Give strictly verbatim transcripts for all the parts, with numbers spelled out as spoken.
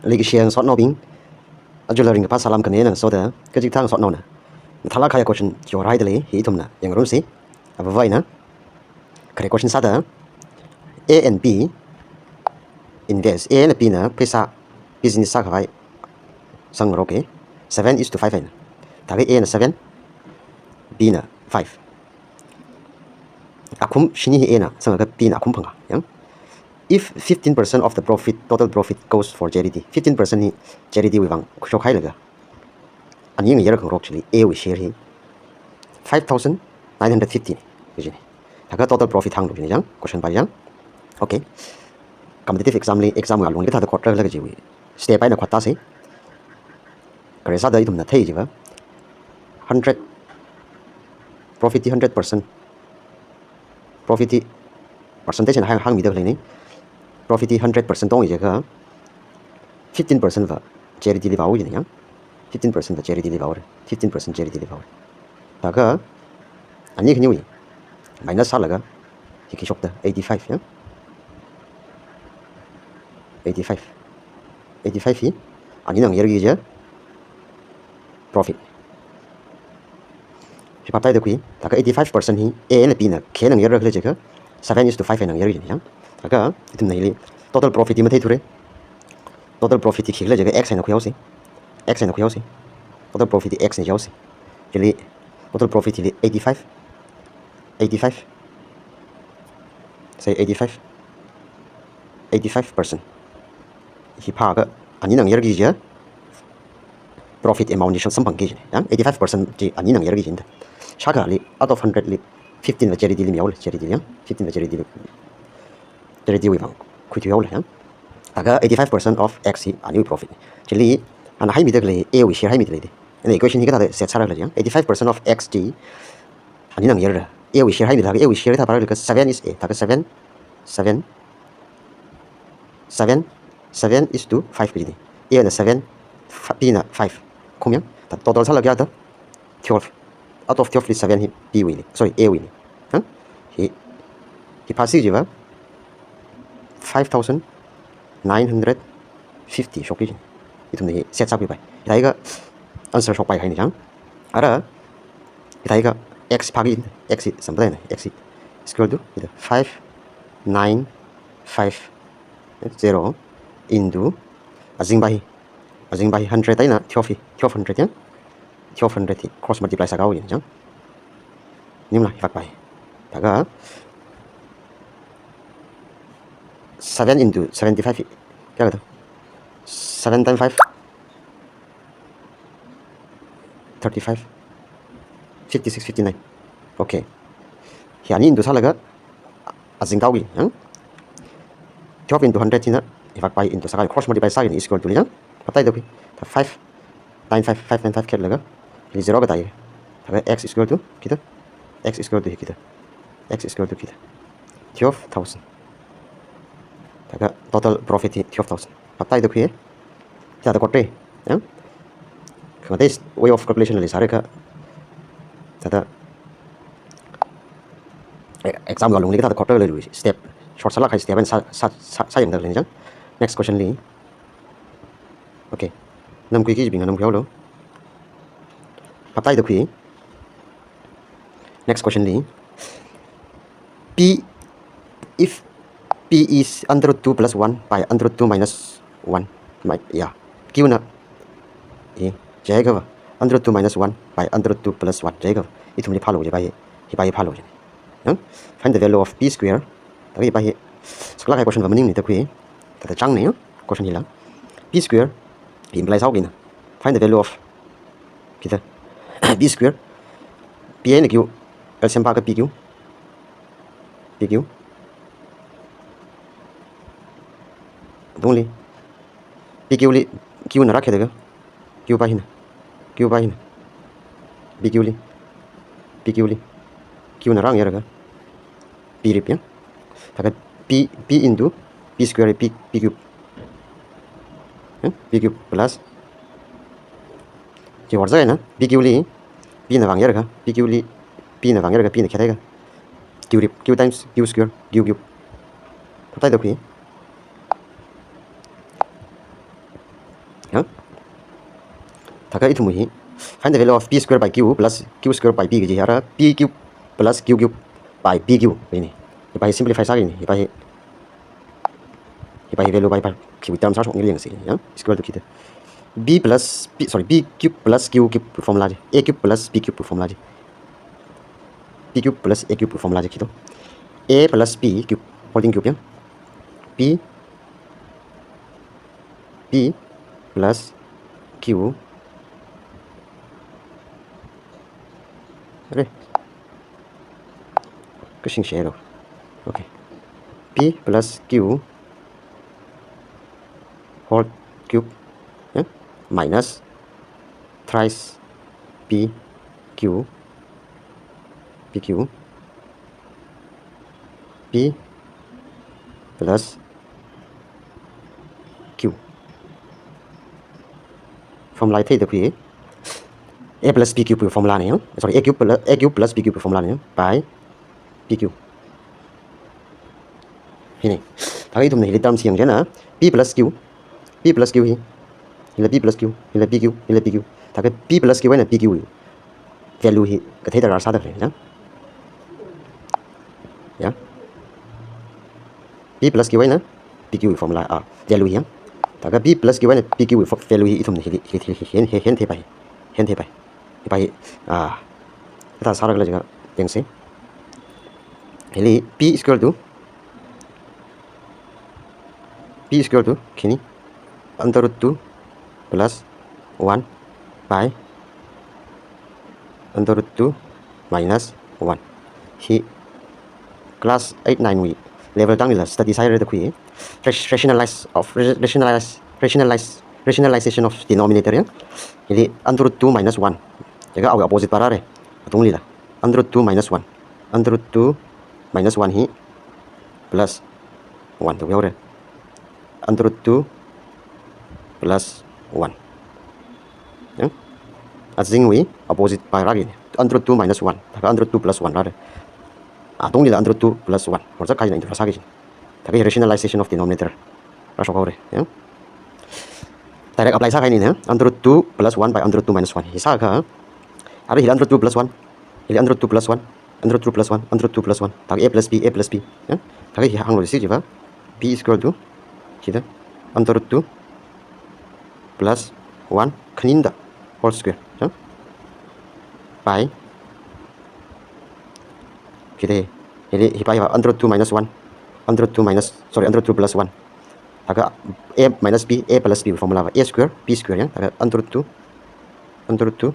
Leikashi ngasotnaobing, ajala ringkaphā salam khani eina ngasoda, kachikathā ngasotnaona mathālāk kahai question chihorai dalei, hi ithumna yangrumsi. Avāvaina, khare question sāda, A and B invest, A na B na pheisā business sākhavai sangngaroka, seven is to five eina. Thākha A na seven, B na five. Akhum shini hi A na sangakha B na akhum phangā, yang. If fifteen percent of the profit, total profit goes for charity, fifteen percent hi charity wui vang khuishokhailaga, ani ngayar khangarok chili A wui share hi five thousand nine hundred fifty ni, kajina. Thākha total profit hānglu jina, yang, question pai, yang. Okay. Competitive exam li, exam ngalungli kathāda khotrakhala kajiwui step eina khottāsa. Khare sāda ithumna thei chiva, hundred, profit hi hundred percent, profit hi percentage eina hāng, hāngmida khaleina. Profit hi hundred percent tongli jiakha, fifteen percent va charity li vāu jina, yang. Fifteen percent va charity li vāura. Fifteen percent charity li vāura. Thākha ani khaniwui minus sālaga, hi khi shokta, eighty-five, yang. Eighty-five. Eighty-five hi anina ngayarki kaji profit. Hi phaptāida khui, thākha eighty-five percent hi A na B na khayang ngayarra khala jiakha, seven is to five eina ngayarki, yang. Thākha ithumna hili total profit hi matheithura. Total profit hi khikhala jiakha X eina khuihaosa. X eina khuihaosa. Total profit hi X eina yaosa. Chili total profit hili eighty-five, eighty-five, say eighty-five, eighty-five percent. Hi phākha anina ngayarki kaji profit amount chi samphangki kajina, yang. Eighty-five percent chi anina ngayarki kajina. Shākhali out of hundred li fifteen va charity li mihaola, charity li, yang. Fifteen va charity li, charity wui vang khuithuihaola, yang. Thākha eighty-five percent of X hi aniwui profit. Chili ana haimida khalei, A wui share haimida lei da. Ana equation hi kathāda set sāra khala, yang. Eighty-five percent of X chi anina ngayarra, A wui share haimida, A wui share kathā phāra khala, seven is A, thākha seven, seven, seven, seven is to five kajina. A na seven, fi-, B na five. Khum, yang. Thā total sālaga kayāta? Twelve. Out of twelve li seven hi B wuina, sorry, A wuina. Hah? Hi, hi phāsi chiva, five thousand nine hundred fifty shokki kajina. Ithumna hi set sākhuipai. Hithākha answer shokpai kahaina, yang. Ara, hithākha X phāki, X hi sample eina, X hi is equal to, hithā, five nine five zero into, azingva hi, azingva hi hundred eina twelve hi, twelve hundred, yang. Twelve hundred hi cross multiply sākahao jina, yang. Maningla, hivākpai. Thākha seven into seventy-five hi kayā kato? Seven times five, thirty-five, fifty-six, fifty-nine. Okay. Hi ani into sālaga azing kahaoki, yang. Twelve into hundred china, hivākpai into sākahai, cross multiply sāki, is equal to li, yang. Phaptāida khui. Thā five nine five, five nine five khetlaga, hili zero katāi. Thākha X is equal to hithā, X is equal to hithā, X is equal to hithā, twelve thousand. Thākha total profit hi twelve thousand. Phaptāida khui. Hithāda khotra, yang. Khangatei way of calculation li sāra kha, thāda, e-, exam ngalungli kathāda khotra khala, step, short sālāk kahai step eina sā, sā, sā, sāyangda khalei, yang. Next question li. Okay. Namkhuiki kajibingna namkhuihaolu. Phaptāida khui. Next question li. P, if P is under root two plus one by under root two minus one, my, yeah. Q na, eh, jiakha va, under root two minus one by under root two plus one jiakha va, ithumli phālu jiva hi, hiva hi phālu ji. Yang? Find the value of P square. Thākha hiva hi saklāk kahai question va maningnida khui. Thāda chāngna, yang? Question hila. P square hi imply sāhaokina. Find the value of, hithā, P square. P eina Q L C M phākha P Q. P Q. Tungli. P Q li Q na rākhuilaga, Q va hina, Q va hina. P Q li, P Q li Q na rāngayarlaga, P rip, yang. Thākha P, P into P square P, P cube. Yang, P cube plus. Chi horzaina, P Q li P na vāngayarlaga, P Q li P na vāngayarlaga, P na khuihaira. Q rip, Q times Q square, Q cube. Phaptāida khui. Thākha ithum hi, find the value of P square by Q plus Q square by P kaji hi, ara P cube plus Q cube by P Q kajina. Hipa hi simplify sākajina, hipa hi. Hipa hi value by, by, hiwui term sāshok nili yangsi, ya? Is equal to khi da. B plus P, sorry, B cube plus Q cube formula ji. A cube plus B cube formula ji. B cube plus A cube formula ji khi da. A plus B cube, whole thing cube ya. P, P plus Q. Are. Kasing share lo. Okay. P plus Q whole cube, ya, minus thrice P Q, P Q, P plus Q. Formula theida khui. A plus P cube formula na ya. Sorry, A cube plus, A cube plus P cube formula na ya. By P Q. Hina. Thākha ithumna hili term siyang china. P plus Q. P plus Q hi. Hila P plus Q. Hila P Q. Hila P Q. Thākha P plus Q eina P Q hi. Value hi kathei tharan sāda khalei, ya? Ya. P plus Q eina P Q formula, ah, value hi, ya. Thākha P plus Q eina P Q fo-, value hi ithumna hili, hili, hili, hen, hen, hen theipai. Hen theipai. Hipa hi, ah, kathā sāra khala jiakha yangsi. Hili P is equal to, P is equal to khini, under root two plus one by under root two minus one. Hi class eight nine wui level tangli la study sāhaira da khui. Rationalize of, rationalize, rationalize, rationalization of denominator ya. Hili under root two minus one. Jiakha awui opposite pa rāra. Atungli la. Under root two minus one. Under root two minus one hi plus one da khuihaora. Under root two plus one. Ya? Azingwui opposite pa rāki. Under root two minus one. Thākha under root two plus one rāra. Atungli la under root two plus one. Horzak kaina into rāsāki. Thākha rationalization of denominator rāshok haora. Ya? Direct apply sākahaina, ya? Under root two plus one by under root two minus one. Hi sākha. Ara hili under root two plus one. Hili under root two plus one. Under root two plus one, under root two plus one. Thākha A plus B, A plus B. Ya? Thākha hi hānglu si jiva. P is equal to, khi da, under root two plus one khaninda whole square. Ya? By, khi da, hili, hipa hipa under root two minus one. Under root two minus, sorry, under root two plus one. Thākha A minus B, A plus B formula va A square, B square ya. Thākha under root two, under root two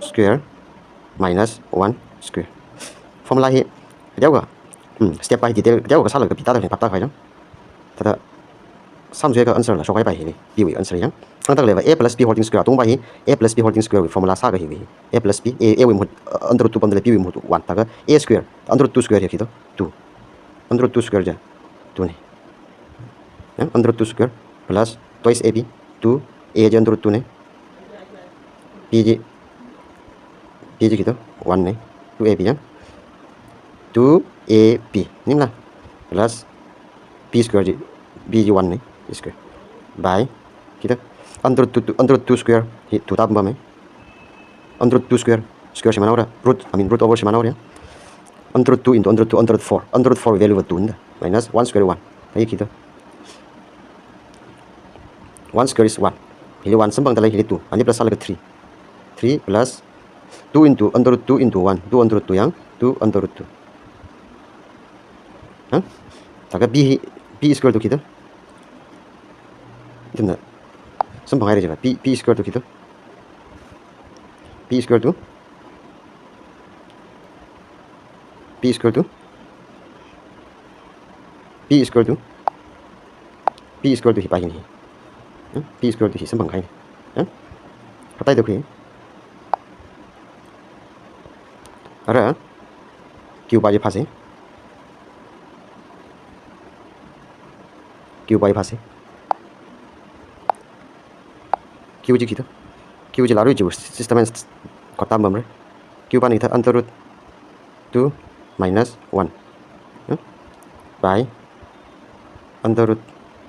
square minus one square. Formula hi, kateokha, hmm, step by detail, kateokha sālaga kapi tāda khalei phap tākhavai chang. Thāda sum sākha answer la shokhaipai hili, B wui answer ya. Hāngda khalei va A plus B whole thing square atung va hi, A plus B whole thing square wui formula sākha hiwui. A plus B, A, A wui mahut, uh, under root two pamda lei, B wui mahut one. Thākha A square, under root two square hi khi da, two. Under root two square ja, two na. Ya, under root two square plus twice A B, two, A ji under root two na. B ji, B ji khi da, one na. Two A B ya. Two A B. Nimla. Plus B square ji, B ji one na. B square. By, khi da, under root two, under root two square hi two tāpam na. Under root two square, square shimān haora, root, I mean, root over shimān haora. Under root two into under root two, under root four. Under root four value va two na. Minus one square one. Thākha khi da. One square is one. Hili one samphangda lei, hili two. Ani plus sālaga three. Three plus two into under root two into one. Two under root two ya. Two under root two. Ha? Thākha B hi, B is equal to khi da. Ithumna samphanghaira jiva. B, B is equal to khi da. B is equal to, B is equal to, B is equal to, B is equal to hipa hi na. Hmm? B is equal to hi samphangkahai na. Hmm? Kathāda khui. Ara, Q pa ji phāsa. Q pa ji phāsa. Q ji khi da. Q ji lārui ji system and kottam bamra. Q pa na khi da under root two minus one. Hmm? By under root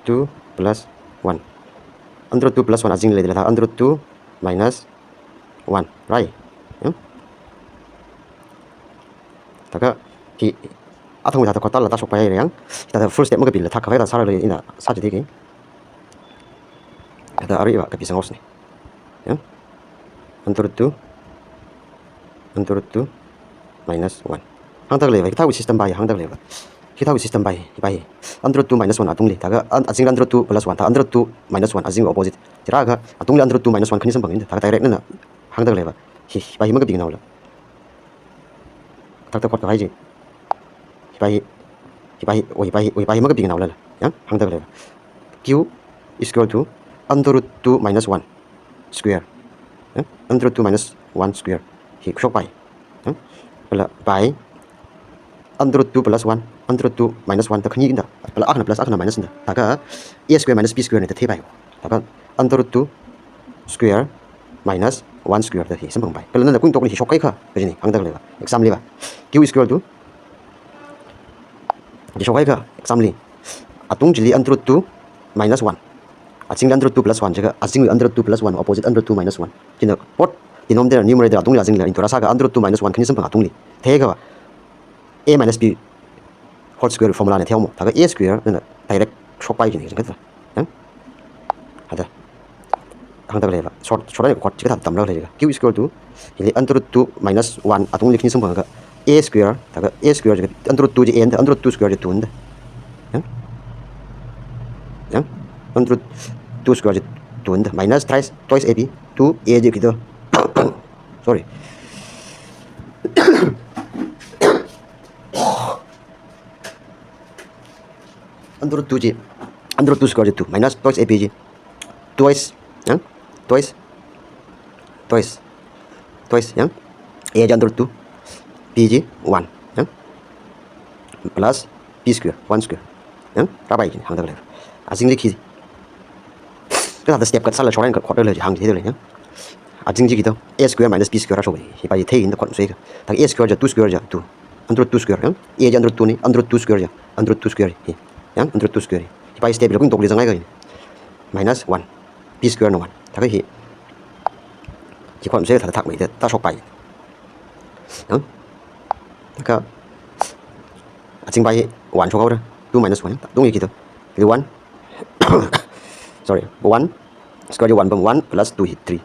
two plus one. Under root two plus one azing leidalei, thākha under root two minus one, right? Hmm? Thākha hi athang thāda khotala thāda shokpaira yang. Thāda full step makapi la thākha vai thāda sāra lei ina sāchithei. Thāda aruiva kapisang haosei. Yang? Under root two, under root two minus one. Hāngdalei va, hithāwui system pai, hāngdalei va. Hithāwui system pai, pai. Under root two minus one atungli. Thākha an-, azing under root two plus one, thākha under root two minus one azing opposite. Chithākha atungli under root two minus one khani samphang inda. Thākha direct na na hāngdalei va. Hi, hi pai hi makapinao la. Thākha khot kahai chi. Hi pai hi, hi pai hi, oh, hi pai hi, oh, hi pai hi makapinao la la. Yang, hāngdalei va. Q is equal to under root two minus one square. Eh? Under root two minus one square. Hi shokpai. Eh? Kala pai under root two plus one, under root two minus one thāda khani inda. Kala akhana plus akhana minus inda. Thākha a square minus b square na thāda theipai. Thākha under root two square minus one square thāda hi samphangpai. Kala nana kung tokli hi shokkahai kha, kajina, hāngdalei va. Exam li va. Q is equal to Chi shokkahai kha, exam li. Atung chili under root two minus one. Azingli under root two plus one jiakha, azingwui under root two plus one, opposite under root two minus one. China both denominator, numerator, atungli azingli into rāsākha under root two minus one khani samphang atungli. Theiakha va, a minus b whole square formula na theimo. Thākha a square na na direct shokpai kajina, kajina. Yang? Hāda. Hāngdalei va. Short, short eina khot chikathā tamdalei jiakha. Q is equal to, hili under root two minus one atungli khani samphangakha a square, thākha a square jiakha under root two chi a, under root two square chi two na. Yang? Yang? Under root two square chi two na. Minus thrice, twice a b, two a chi khi to. Sorry. Under root two chi, under root two square chi two, minus twice a b chi twice, yang? Twice, twice, twice, yang? A chi under root two, b chi one, yang? Plus b square, one square, yang? Rāpai kajina, hāngdalei. Azingli khi. Kathāda step kathā sāla short eina khot lei, hāngchitheilei, yang? Azing chi khi to, a square minus b square rāshok. Hi pai thei inda khot masui kha. Thākha a square chi two square chi two. Under root two square, yang? A chi under root two na, under root two square chi, under root two square hi. Yang? Under root two square hi. Hi pai step la kung tokli zanghai kha. Minus one. B square na one. Thākha hi. Chi khot masui thāda thakmeida, thāda shokpai. Yang? Thākha azing pai one shok haora. Two minus one. Atung hi khi to. Hili one. Sorry. One. Square chi one pam, one plus two hi three.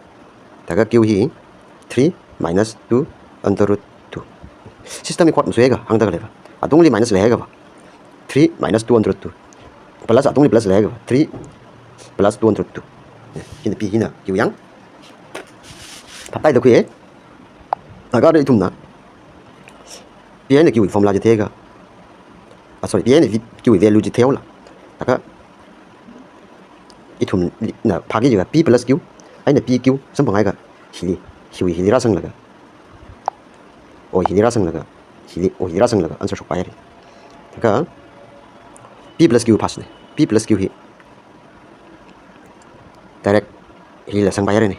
Thākha Q hi three minus two under root two. System hi khot masui kha, hāngdalei va. Atungli minus leiakha va, three minus two under root two. Plus atungli plus leiakha va, three plus two under root two. Hina P, hina Q, yang? Phaptāhaida khuiya. Thākha ithumna P eina Q wui formula chi theiakha. Ah, sorry, P eina V-, Q wui value chi theihaola. Thākha ithumna phāki jiakha P plus Q, eina P Q samphanghaiakha hili, hiwui hili rāsanglaga. Oh, hili rāsanglaga. Hili, oh, hili rāsanglaga answer shokpai haira. Thākha P plus Q phāsei. P plus Q hi direct hila sangpai haira.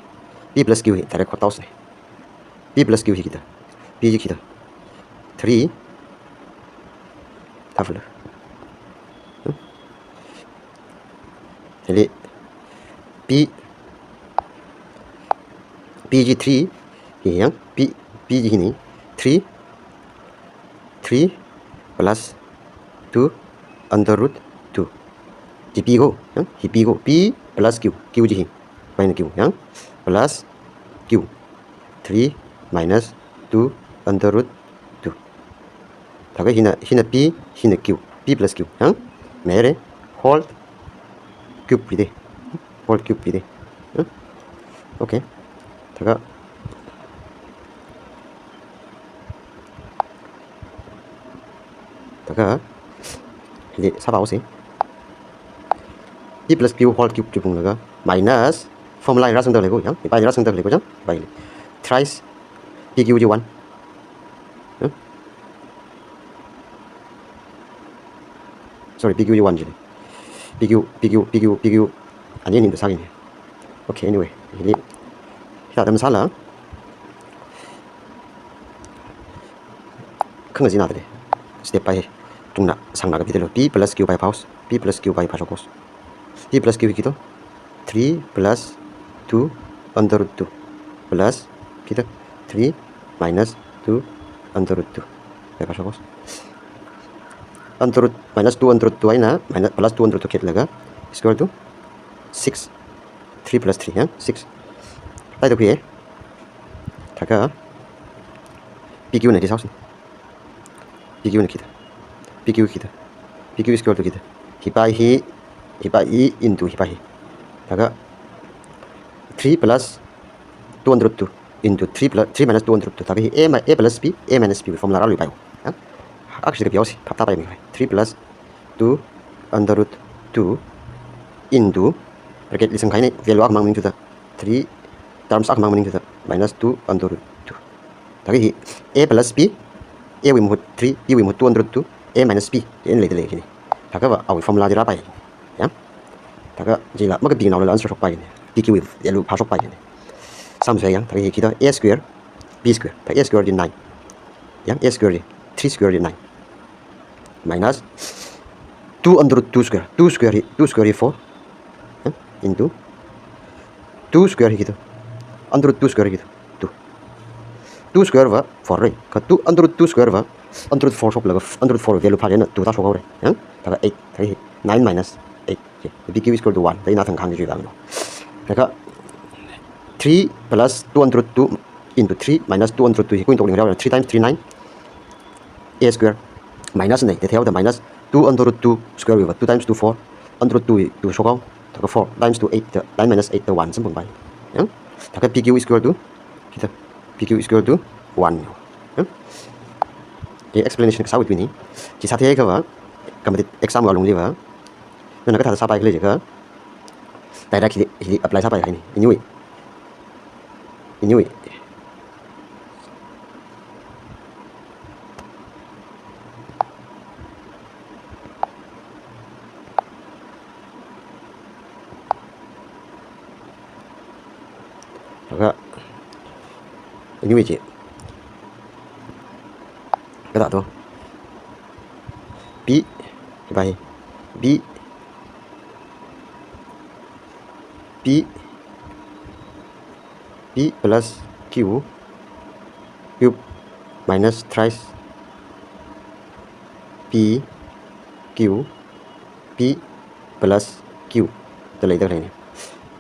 P plus Q hi direct khot haosei. P plus Q hi khi to. P chi khi to. Three. Thāfala. Hmm? Hili P, P chi three, hi yang, P, P chi hina, three, three plus two under root two. Chi P ko, yang, hi P ko, P plus Q, Q chi hi, pai na Q, yang, plus Q, three minus two under root two. Thākha hina, hina P, hina Q, P plus Q, yang? Mere, whole cube hi de. Whole cube hi de. Yang? Okay. Thākha, thākha, hili sāphaosei. P plus Q whole cube chi phunglaga, minus formula hi rāsangdalei ko, yang? Hi pai hi rāsangdalei ko, yang? Hi pai hili. Thrice P Q chi one. Hmm? Sorry, P Q chi one chili. P Q, P Q, P Q, P Q. Ani ni da sāki ni. Okay, anyway. Hili. Hithāda masāla. Khangazin na de. Step pai hi. Tungna sangna kapida lo. P plus Q pai phāhaosei. P plus Q pai phāshok haosei. P plus Q hi khi to. three plus two under root two plus kita three minus two under root two. Kayākha shokhaosa? Under root, minus two under root two eina minus plus two under root two khalaga is equal to six. Three plus three, ya, six. Thāda khuiya. Thākha P Q na this house. P Q na khida. P Q khida. P Q is equal to khida. Hi pai hi, hi pai hi into hi pai hi. Thākha three plus two under root two into three plus, three minus two under root two. Thākha hi A mi-, A plus B, A minus B formula rāluipai. Ya? Akha shida kapyosi, phaptāpai mi. Three plus two under root two into bracket li sangkhaina, value akhamang maningthuda, three terms akhamang maningthuda, minus two under root two. Thākha hi A plus B, A wui mahut three, B wui mahut two under root two, A minus B, N leida lei hina. Thākha va awui formula chi rāpai. Ya? Thākha chila makapi naolala answer shokpai hina. P Q wui value phāshokpai hina. Sum sāya, thākha hi khida A square, B square. Thākha A square chi nine. Ya, A square chi three square chi nine. Minus two under root two square. Two square hi, two square hi four. Eh? Into two square hi khida. Under root two square hi khida. Two. Two square va four rai. Kha two under root two square va under root four shoklaga under root four value phālena two tāshok haora. Eh? Thākha eight. Thākha hi nine minus eight. Okay. P Q is equal to one. Thākha ina thang khang chi vang no. Thākha three plus two under root two into three minus two under root two hi kuintok ling rau, three times three, nine. A square minus na, thākha da minus two under root two square wui va two times two, four, under root two, two shok haowa, thākha four times two, eight, da nine minus eight da one samphangpai. Ya? Thākha P Q is equal to, khida, P Q is equal to one. Ya? Hi explanation kasāwui tui ni. Chi sātheiakha va, competitive exam wui alungli va, nana kathāda sāpai khala jiakha, direct hili, hili apply sāpai kahaina. Anyway. Anyway. Thākha, anyway chi. Kathāda to. P, hi pai hi. P, P, P plus Q cube minus thrice P Q P plus Q da leida leina.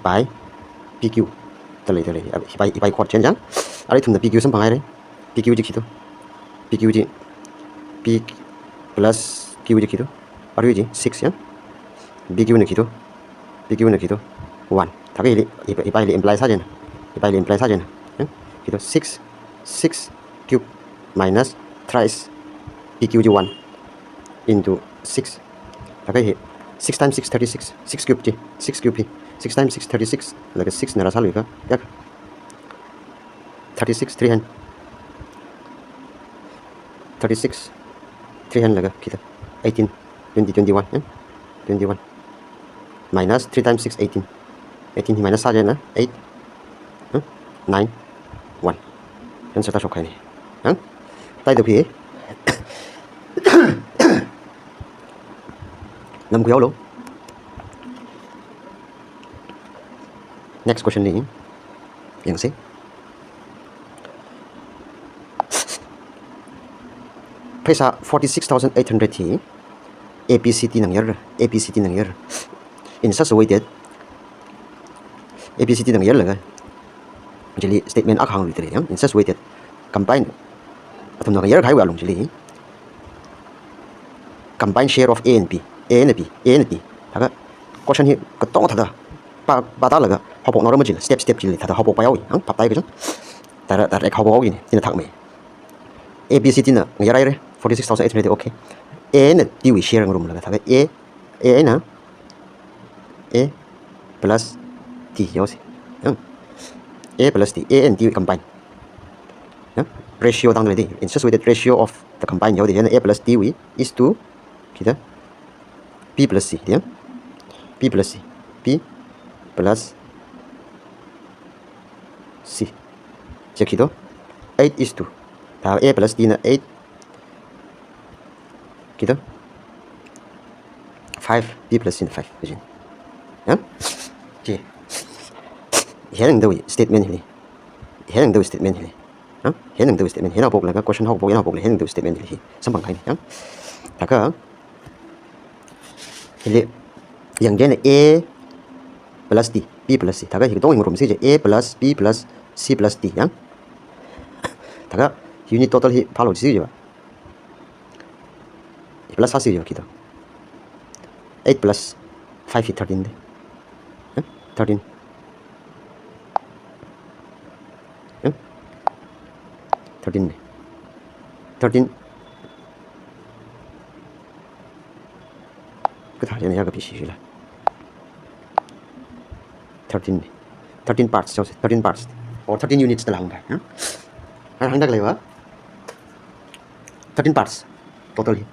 Pi P Q da leida lei. Hi pai, hi pai chord change chang. Arui ithumna P Q samphanghaira. P Q chi khi to. P Q chi, P plus Q chi khi to. Arui chi six ya. P Q na khi to. P Q na khi to. One. Thākha hili, hi pa-, hi paili imply sā china. Hi paili imply sā china. Ya? Khi to six, six cube minus thrice P Q chi one into six. Thākha hi six times six, thirty-six. Six cube chi, six cube hi. Six times six, thirty-six. Laga six na rāsāluikha. Ya. Thirty-six, three hand. Thirty-six, three hand laga khida. Eighteen, twenty, twenty-one, eh? Twenty-one. Minus three times six, eighteen. Eighteen hi minus sā china, eight, eh? Nine, one. Answer tāshok kahaina. Eh? Thāda khui. Namkhui haolu. Next question li yangsa. Pheisā forty-six thousand eight hundred hi A B C D na ngayar, A B C D na ngayar. In such a way that A B C D na ngayarlaga, chili statement akha hāngluida lei, ya. In such a way that combine, athumna ngayar kahaiwui alung chili combined share of A and B, A and B, A and B. Thākha question hi katonga thāda pā, pātālaga haophoknao rama chila, step step chili thāda haophokpai haowa, hāng phaptāi kachang. Thāda, thāda ek haophok haowa kajina, china thakmei. A B C D na ngayarhaira, forty-six thousand eight hundred, okay. A and D wui share ngarumlaga thākha A, A na, A plus D haosa. Hāng. A plus D, A and D combine. Ya, ratio tangda lei. In such a way that ratio of the combined haoda, ya, A plus D wui is to, khida, B plus C, ya. B plus C. B plus C. Chi khi to, eight is to. Thākha A plus D na eight. Khi to, five, B plus C na five. Kajina. Ya? Chi. Hi eina ngada statement hili. Hi eina ngada statement hili. Ha? Hi eina ngada statement. Hina phoklaga question haophok, hina phoklaga hi eina ngada statement hili. Samphang kahaina, ya. Thākha hili yangda na A plus D, B plus C. Thākha hi katonga ngarumsi je A plus B plus C plus D, ya. Thākha unit total hi phālu si je ba. Hi plus sāsi je ba khi to. Eight plus five hi thirteen de. Eh? Thirteen. Eh? Thirteen de. Thirteen. Kathā jina ya kapi shishila. Thirteen. Thirteen parts, so thirteen parts. Or thirteen units da hāngpai. Huh? Hāngda khalei ba. Thirteen parts. Total hi.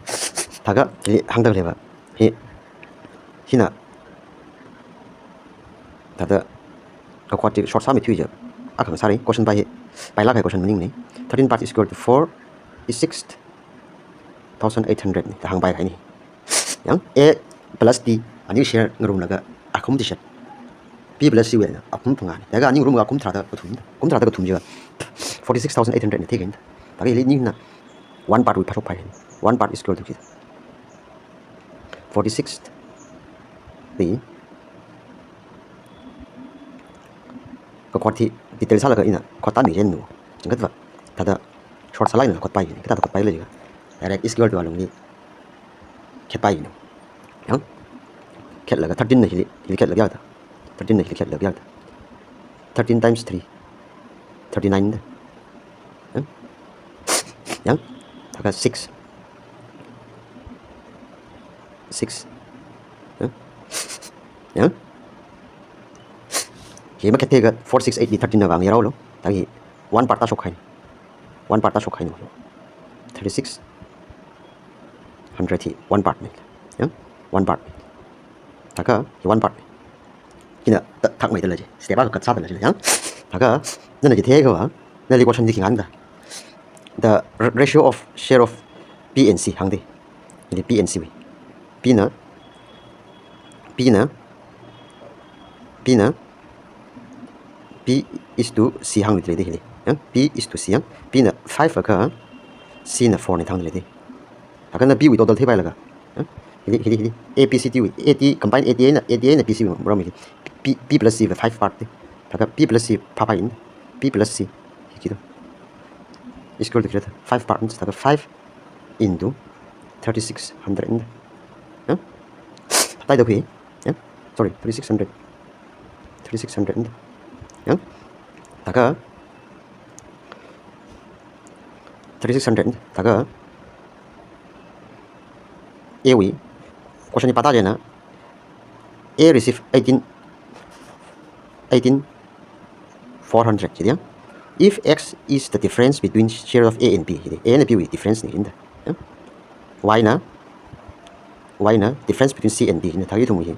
Thākha, hi hāngda khalei ba. Hi. Hina. Thāda. Kakhot chi short sāmi thuija. Akhang sāri. Question pai hi. Pailāk kahai question maningmana. Thirteen parts is equal to forty-six thousand eight hundred na. Da hāngpai kahaina. Yang A plus D, ani share ngarumlaga akhum tishat. B plus C wui eina akhum phangāna. Thākha ani ngarumlaga akhum tharāda kathum. Akhum tharāda kathum jiakha forty-six thousand eight hundred na theikahaina. Thākha hili ina one part wui phāshokpai. One part is equal to forty-six. Hi. Kakhot hi detail sālaga ina khottāmi jinu. Chingkhat va. Thāda short sālaga ina khotpai jinu. Kathāda khotpaila jiakha. Direct is equal to alungli khetpai jinu. Yang. Khetlaga thirteen na hili, hili khetlaga ya ta. Thirteen na hili khetlaga ya ta. Thirteen times three. Thirty-nine da. Yang. Yang. Thākha six. Six. Yang. Yang. Hi makhet theiakha four six eight li thirteen na vang yarao lo. Thākha hi one part tāshok kahaina. One part tāshok kahaina. Thirty-six hundred hi one part na. Yang. One part. Thākha hi one part. Hina ta-, thakmeida lei ji. Step akha khat sāda lei ji, ya. Thākha, nana jithei kha ba, nali question chi khi ngahānda. The r-, ratio of share of B and C hāngda. Hili B and C wui. B na, B na, B na, B is to C hāngda leida hili. Ya, B is to C ya. B na five akha, C na four na hāngda leida. Akha na B wui total theipailaga. Eh? Hili, hili, hili. A B C D wui, A D, combine A D eina, A D eina B C wui maram hili. B, B plus C wui five part de. Thākha B plus C phāpai in. B plus C. Hi khi to. Is equal to khi to. Five part, thākha five into thirty-six hundred in. Eh? Thāda khi. Eh? Sorry, thirty-six hundred. Thirty-six hundred in. Eh? Thākha thirty-six hundred, thākha A wui question hi pāda jina, A receive eighteen, eighteen four hundred, ji diya. If X is the difference between share of A and B, ji diya. A na B wui difference na, ji diya. Ya? Y na Y na difference between C and D na, thākha ithum hi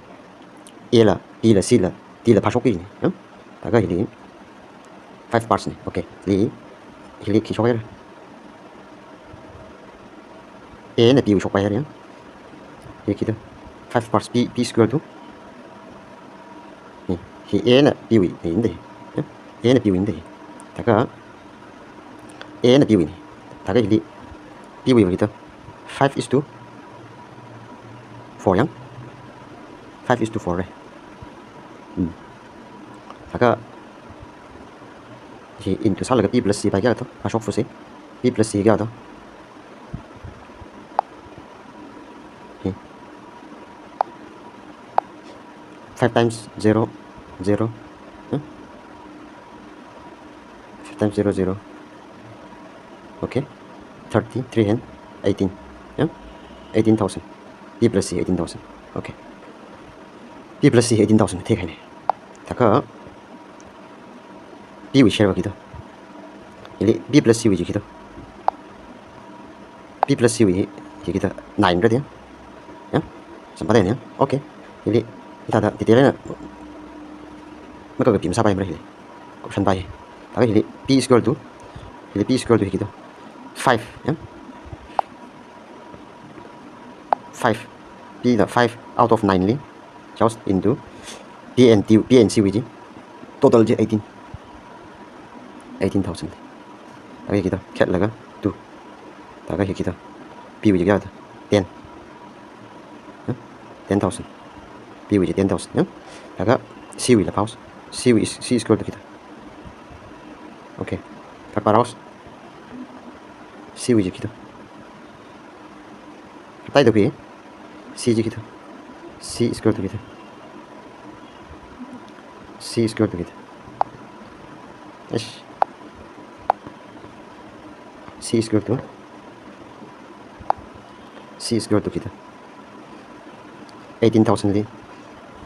A la, B la, C la, D la phāshokki na, ya? Thākha hili five parts na. Okay. Hili, hili khi shokhaira? A na B wui shokpai haira, ya? Hili khi to. Five parts, B, B square to. Hi, hi A na B wui na, ji diya. Ya? A na B wui na, ji diya. Thākha A na B wui na. Thākha hili B wui va khi to. Five is to four ya. Five is to four re. Hmm. Thākha hi into sālaga B plus C pai kayā to. Phāshok fusi. B plus C kayā to. Hi. Five times zero, zero. Hmm? Five times zero, zero. Okay. Thirty, three and eighteen. Ya? Eighteen thousand. B plus C eighteen thousand. Okay. B plus C eighteen thousand theikahaina. Thākha B wui share va khi to. Hili B plus C wui ji khi to. B plus C wui hi, hi khi to nine ra diya. Ya? Samphangda ya. Okay. Hili, hithāda, detail na. Makakapi masāpaimara hili. Question pai. Thākha hili B is equal to, hili B is equal to hi khi to. Five, ya? Five. B na five out of nine li. Just into B and D, B and C wui ji. Total chi eighteen. Eighteen thousand. Thākha hi kida, khetlaga two. Thākha hi kida, P wui chi kayā ta? Ten. Huh? Ten thousand. P wui chi ten thousand, ya? Thākha C wuila phaosa. C wui is, C is equal to kida. Okay. Kha pharao. C wui chi kida. Kathāda khui? C chi kida. C is equal to kida. C is equal to kida. Yes. C is equal to, C is equal to kida. Eighteen thousand li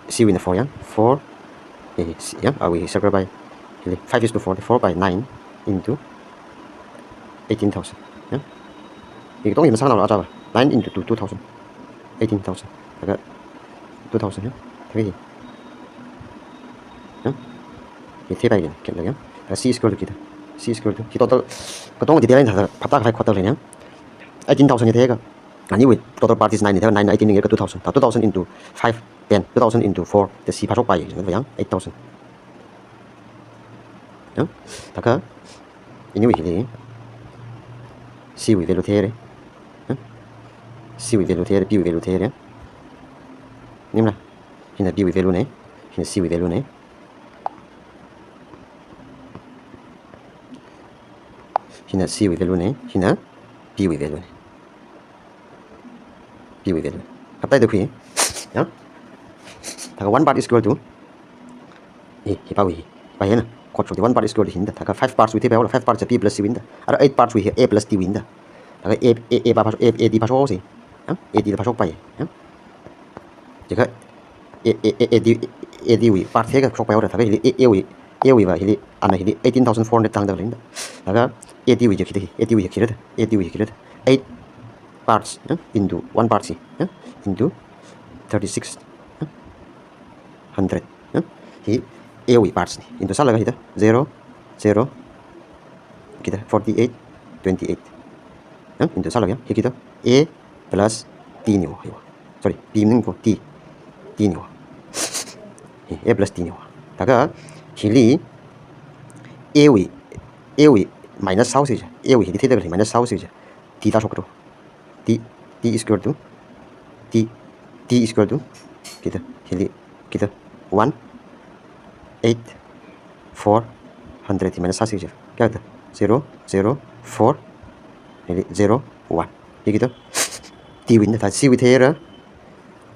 C wuina four, ya? Four, eh, C, ya? Awui circle by, hili five is to four, four by nine into eighteen thousand, ya? Hi katonga hi masānao la chaba. Nine into two, two thousand. Eighteen thousand. Thākha two thousand, ya? Thākha hi. Ya? Hi theipaiya, khetlaga, ya? Thākha C is equal to kida. C is equal to, hi total, katonga detail eina thāda phaptākhavai quarter eina, ya? Eighteen thousand hi theiakha, aniwui total part is nine ni, thākha nine eighteen ni kha two thousand. Thākha two thousand into five, ten, two thousand into four, thākha C phāshokpai, ya? Eight thousand. Ya? Thākha aniwui hili C wui value theira. Huh? C wui value theira, P wui value theira. Maningmala? Hina P wui value na, hina C wui value na. Hina C wui value na, hina P wui value na. P wui value. Kathāda khui? Ya? Thākha one part is equal to, eh, hi pawui, hi pa hina. Code shokda one part is equal to hina da. Thākha five parts wui theipaola, five parts hi P plus C wuina da. Ara eight parts wui hi A plus D wuina da. Thākha A, A, A pa phāshok, A, A D phāshoksa. Ya? A D la phāshokpai. Ya? Jiakha A, A, A, A D, A D wui part theiakha shokpaihaora. Thākha hili A, A wui, A wuiva hili, ana hili eighteen thousand four hundred tāngda lei da. Thākha A D wui chi kida hi, A D wui chi kida, A D wui chi kida. Eight parts, ya, into one part chi, ya, into thirty-six, ya, hundred, ya. Hi A wui parts ni. Into sālaga hida, zero, zero, kida, forty-eight, twenty-eight. Ya, into sālaga, ya, hi kida, A plus D ni wa, hi wa. Sorry, P maningmana, D. D ni wa. Hi, A plus D ni wa. Thākha hili A wui, A wui minus sāhaosa ji. A wui hili theida khalei minus sāhaosa ji. D tāshokra. D, D is equal to, D, D is equal to, kida, hili, kida, one, eight, four hundred hi minus sāsa ji. Kayā ta? Zero, zero, four, hili, zero, one. Hi kida? D wuina da, thākha C wui theira,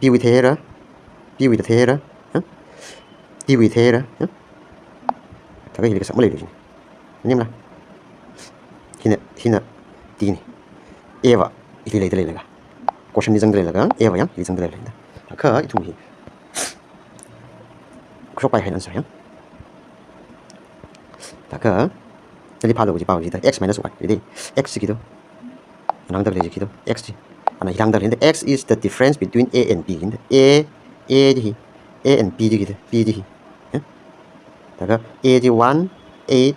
P wui theira, P wui theira, ha? D wui theira, ha? Thākha hili kasā maleila ji. Maningmala? Hina, hina D ni. A va hili leida leilaga, quotient li zangda leilaga, A va yang hili zangda leilei da. Thākha ithum hi khuishokpai haina answer yang. Thākha, nali phālu kaji pao jida, x minus y. Hili x chi kida, ana hāngda lei chi kida, x chi. Ana hi hāngda lei da, x is the difference between A and B. Hina A, A chi hi, A and B chi kida, B chi hi. Ya? Thākha A chi one eight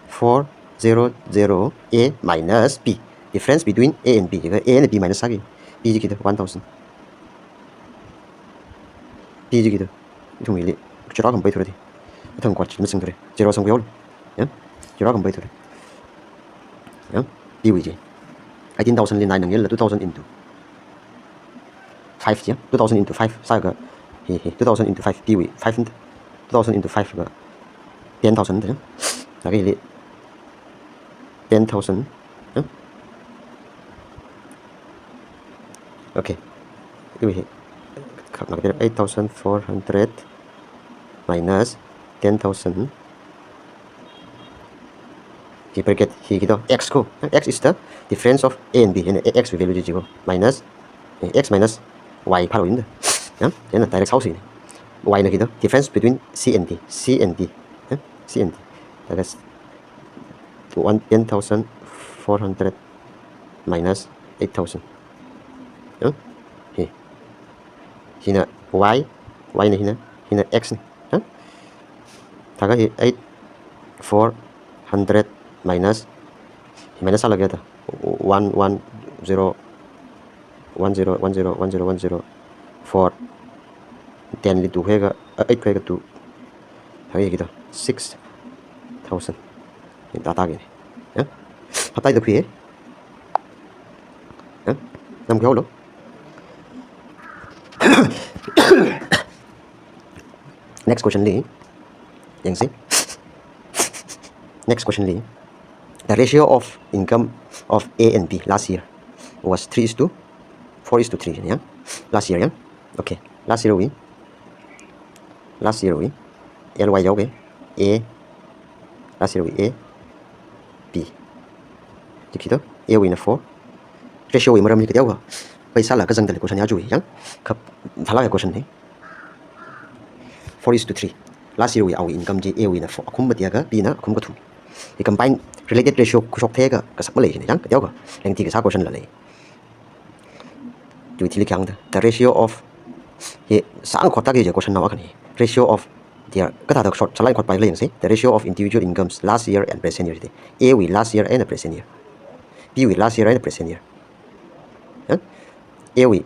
four zero zero, A minus B. Difference between A and B. Thākha A and B minus sāki. B chi kida, one thousand. B chi kida. Ithum hili zero khamphaithura di. Athang code chi masangthura. Zero sangkhuihaolu. Ya? Zero khamphaithura. Ya? P wui chi. Eighteen thousand li nine na ngila, two thousand into five chi, ya? Two thousand into five sāakha, hi, hi, two thousand into five, P wui five na. Two thousand into five kha ten thousand na, ya? Thākha hili ten thousand, ya? Okay. Iwui hi, khak nak eight thousand four hundred minus ten thousand. Hi bracket hi kida x ko. X is the difference of A and B. Hina x wui value chi ko. Minus, eh, x minus y phālu ina da. Ya? Hina direct sāhaosa. Y na kida? Difference between C and D. C and D. Ya? C and D. That is one, ten thousand four hundred minus eight thousand. Ya? Hi. Hina y, y na hina, hina x na. Ha? Thākha hi eight four hundred minus, hi minus sālaga ta, one one zero, one zero, one zero, one zero, one zero, four, ten li two khuiakha, uh, eight khuiakha two, Thākida six thousand. Hi data kini. Ya? Haptai da khui. Ya? Nam kyo lo. Next question li. Yangsi. Next question li. The ratio of income of A and B last year was three is to four is to three, ya. Last year, ya. Okay. Last year wui. Last year wui. L Y yao ke. A. Last year wui A. B. Tikito. A wuina four. Ratio wui maram hi kateokha. Paisa la kazang dali question ya jui, ya. Kha phala question ni. Four is to three. Last year wui awui income chi A wuina four. Akhum mati akha, B na akhum kathum. Hi combine related ratio khuishok theiakha, kasak malei shini, ya. Kateokha. Lengthi kasā question la lei. Tui thili khyang da. The ratio of, hi sāngkhot taki je question nao akhani. Ratio of their, kathāda short, sālai khot pai lei yangsi. The ratio of individual incomes last year and present year. A wui last year and present year. B wui last year and present year. Ya? A wui,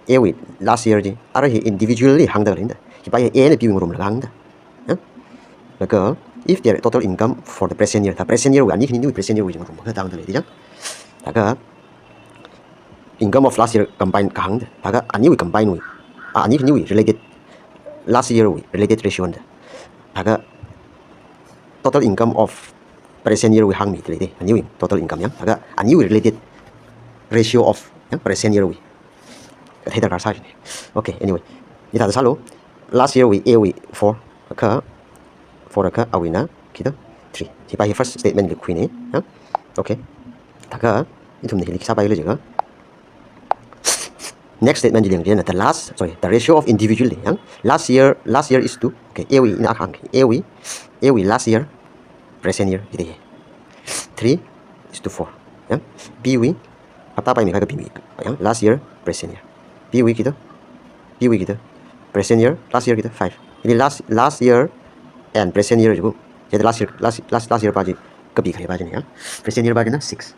A wui last year chi. Ara hi individually hāngda lei da. Hi pai A na B wui ngarumlaga hāngda. Ya? Laga, if their total income for the present year, the present year wui, ani khani wui present year wui ngarumlaga hāngda lei, ya. Laga, income of last year combined kahāng da. Laga aniwui combined wui. Ah, ani khaniwui related. Last year wui related ratio da. Laga total income of present year wui hāngmi lei de. Aniwui total income ya. Laga aniwui related ratio of ya, present year wui. Kathei darkar sāshini. Okay, anyway. Hithāda sālu. Last year wui A wui four. Kha four kha awuina kida three. Hi pai hi first statement li khuini. Ya. Okay. Laga ithumna hili kasā pai lei jiakha. Next statement li yang jena, the last, sorry, the ratio of individual li, ya. Last year, last year is to, okay, A wui ina akhang, A wui, A wui last year, present year, hili. Three is to four, ya. B wui, hapta pai mi kha B wui, ya. Last year, present year. B wui kida, B wui kida, present year, last year kida, five. Hili last, last year and present year jibu. Hili last year, last, last, last year pa chi, kapi kharei pa china, ya. Present year pa china six.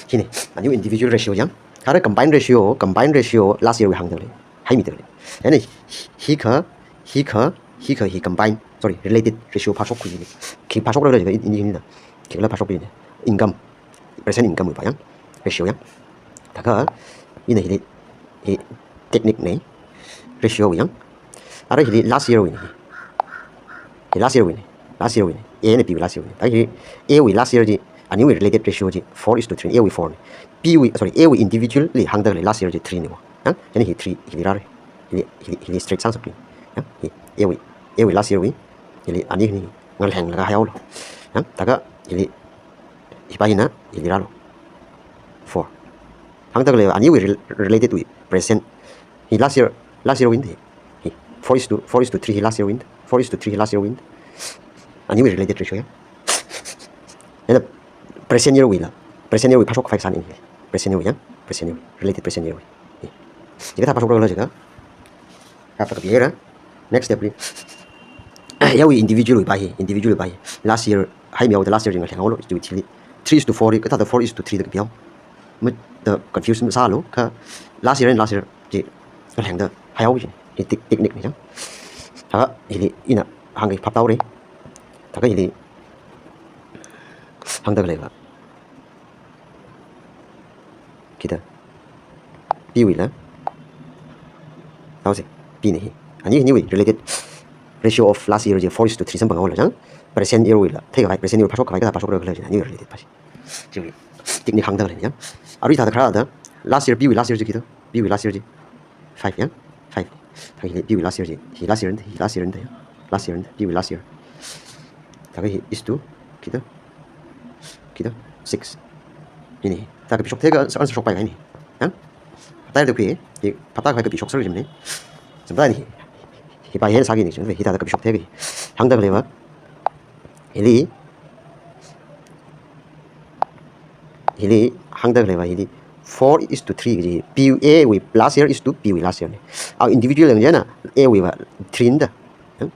Hina, aniwui individual ratio ya. Kha ara combined ratio, combined ratio last year wui hāngda lei. Haimida lei. Hina, hi kha, hi kha, hi kha, hi combined, sorry, related ratio phāshok khui ni. Khi phāshok ra lei, ini, ini na. Khila phāshok ni. Income, present income wui pa ya. Ratio ya. Laga, ina hili, hi technique ni. Ratio wui ya. Ara hili last year wui ni. Hi last year wui ni. Last year wui ni. A na B wui last year wui ni. Laga hi A wui last year chi, aniwui related ratio chi four is to three, A wui four ni. B wui, sorry, A wui individually hāngda lei last year chi three ni wo. Ya? Hina hi three, hili rāra. Hili, hili, hili straight sāngasakni. Ya? Hi A wui, A wui last year wui. Hili ani hi ngalhenglaga haihaolu. Ya? Laga hili, hi pa hina, hili rālu. Four. Hāngda lei aniwui rel-, related wui present. Hi last year, last year wui ni. Hi four is to, four is to three hi last year wui ni. Four is to three hi last year wui ni. Aniwui related ratio ya. Hina present year wui la. Present year wui phāshok phai san in hi. Present year wui ya. Present year wui. Related present year wui. Hi. Hikathā phāshok ra lei jiakha. Hapta kapi ra. Next step li. A wui individual wui pa hi, individual wui pa hi. Last year, haimi haoda last year ngalhenghaolu, is to three. Three is to four, kathāda four is to three da kapi hao. Mut da confuse masālu, kha last year and last year chi ngalhengda haihao chi. Hi tec-, technique ni ya. Laga hili ina hāngkahai phap tau re. Laga hili hāngda lei ba. Kida. B wui la. Taose. B ni hi. Ani, aniwui related ratio of last year chi four is to three samphanghaola chang. Present year wui la. Theikhavai, present year phāshok khavai kathā phāshok ra khala chang. Aniwui related pa chi. Chiwui. Technique hāngda lei ya. Arui thāda kharāda. Last year, B wui last year chi kida. B wui last year chi. Five ya. Five. Laga hili B wui last year chi. Hi last year, hi last year ya. Last year, B wui last year. Laga hi is to kida. Kida. Six. Hina. Thāda kapishok theiakha answer shok pai ni. Ya? Hapta da khui, hi, hapta khavai kapishok sāra jimni. Samphang ni. Hi pa hina sāki ni, hithāda kapishok theiakha. Hāngda lei ba. Hili. Hili, hāngda lei ba, hili. Four is to three ji. B A wui last year is to B wui last year ni. Awui individual yang jena, A wui ba three ni da. Ya?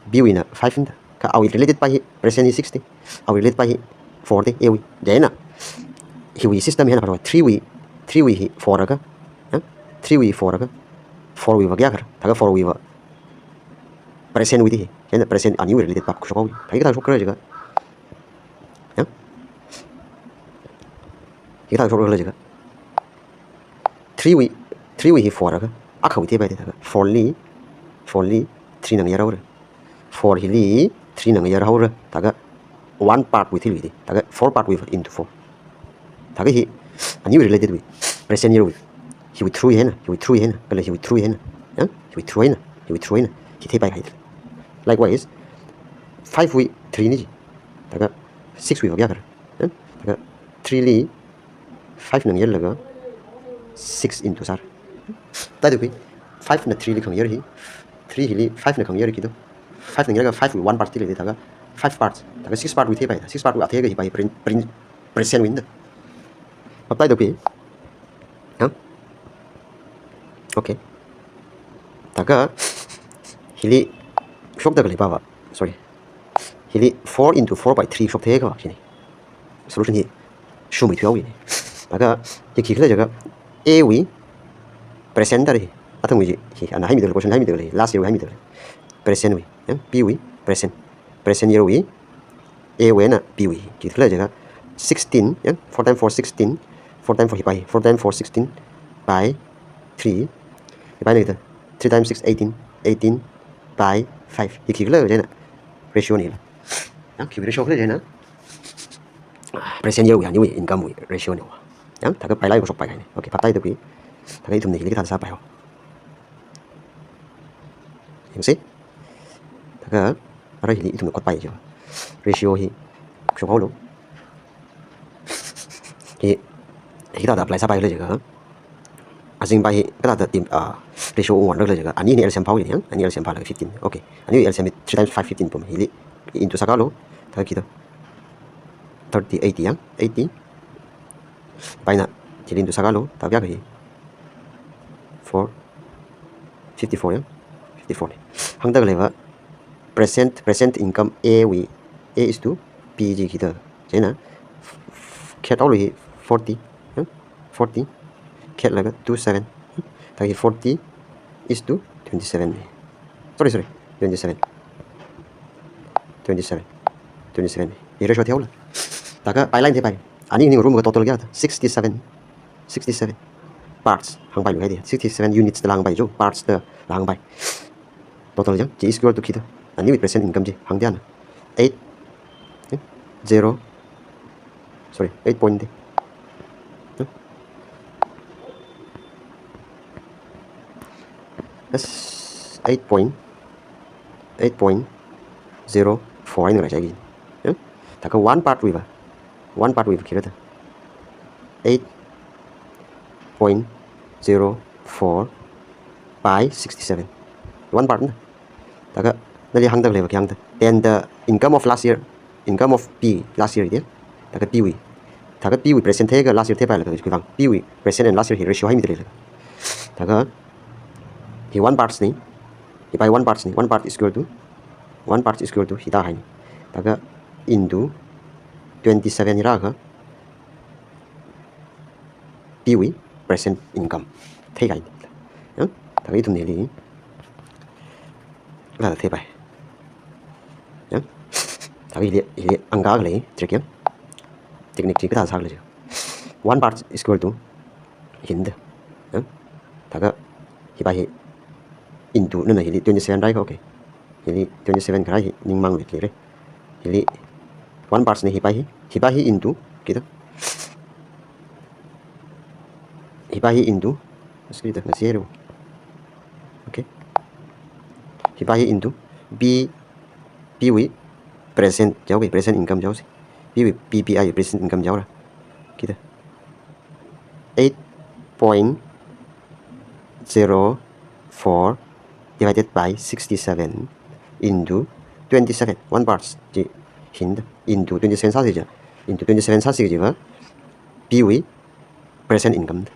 B wuina five ni da. Kha awui related pa hi present hi six ni. Awui related pa hi four ni, A wui. Chieina. Hiwui system hina phāshok three wui, three wui hi four akha. Ya? Three wui four akha. Four wui ba kayākha. Laga four wui ba. present wui ti hi. Chieina present aniwui related pap khuishok haowa. Thāki kathā shokkhala jiakha. Ya? Hikathā shokkhala jiakha. Three wui, three wui hi four akha. Akhawui thepai da thākha. Four li, four li three na ngayar haora. Four hili three na ngayar haora. Thākha one part wui thili ti. Thākha four part wui into four. Thākha hi, aniwui related wui. Present year wui. Hiwui through hi eina, hiwui through hi eina, kala hiwui through hi eina. Ya? Hiwui through hi eina, hiwui through hi eina. Hi theipaihaida. Likewise, five wui three ni ji. Thākha six wui va kayākhala. Ya? Thākha three li five na ngayarlaga six into sāra. Thāda khui, five na three li khangayar hi, three hili five na khangayar kida. Five na ngayarlaga five wui one part ti lei thākha, five parts. Thākha six part wui theipai da. Six part wui atheiakha hipai prin-, prin-, present wui da. Phap tāhaida khui. Ha? Okay. Thākha hili shokda khalei pava. Sorry. Hili four into four by three shok theiakha shini. Solution hi shumui thuihaowa ni. Thākha hi khikhala jiakha A wui present da hi. Athang wui hi, ana haimida khalei, question haimida khalei, last year wui haimida khalei. Present wui, ya, B wui present. Present year wui A wui eina B wui. Khikhala jiakha sixteen, ya, four times four sixteen, four times four hipai, four times four sixteen by three. Hipai na kida, three times six eighteen, eighteen by five. Hi khikhala jiakha ratio nila. Ya, khi ratio khala jiakha present year wui aniwui income wui ratio niwa. Ya, thākha pailai ko shokpai kahaina. Okay, phap tāhaida khui. Thākha ithumna hili kathā sāpai haowa. Yangsi. Thākha, ara hili ithumna khotpai jiakha. Ratio hi shok haolu. Hi, hikathāda apply sāpai khala jiakha. Azingpai hi, kathāda tim, ah, ratio ungwanra khala jiakha. Ani hi L C M phāhaowa ni, ya? Ani L C M phālaga fifteen. Okay. Ani L C M three times five fifteen pam. Hili into sākhaolu. Thākha kida. Thirty, eighty, ya? Eighty. Paina, hili into sākhaolu. Thākha kayākha hi. Four. Fifty-four, ya? Fifty-four ni. Hāngda khalei va, present, present income A wui, A is to B ji kida. Chieina, khet haolu hi forty, ya? Forty. Khetlaga two seven. Thākha hi forty is to twenty-seven ni. Sorry, sorry. Twenty-seven. Twenty-seven. Twenty-seven ni. Hi ratio theihao la. Thākha pailai theipai. Ani hi ningrum ka total kayā da? Sixty-seven. Sixty-seven parts hāngpailu haida. Sixty-seven units da la hāngpai jo, parts da la hāngpai. Total jang, chi equal to kida. Aniwui present income chi hāngda na. Eight, eh, zero, sorry, eight point de. Eh? Yes, eight point, eight point zero four eina ngarai chāki. Eh? Thākha one part wui va. One part wui va khi rāda. Eight point zero four by sixty-seven. One part na. Thākha nali hāngda khalei va khi hāngda. Then the income of last year, income of B last year dia. Thākha B wui. Thākha B wui present theiakha last year theipailaga khuivang. B wui present and last year hi ratio haimida leila. Thākha hi one parts ni. Hipa hi one parts ni. One part is equal to, one part is equal to hithā haini. Thākha into twenty-seven hi rākha B wui present income theikahaini. Ya? Thākha ithumna hili kathāda theipai. Ya? Thākha hili, hili angka khalei trick ya. Technique chi kathāda sākhala jiakha, one part is equal to hi da. Ya? Thākha hipa hi into nana hili twenty-seven rākha, okay. Hili twenty-seven kharā hi ningmang lei lei re. Hili one parts ni hipa hi, hipa hi into, kida. Hipa hi into, script na zero. Okay. Hipa hi into B, B wui present jihaoki, present income jihaosi. B wui, B P I present income jihaora. Kida. Eight point zero four divided by sixty-seven into twenty-seven, one parts chi hi da, into twenty-seven sāsi ja, into twenty-seven sāsi jiva, B wui present income da.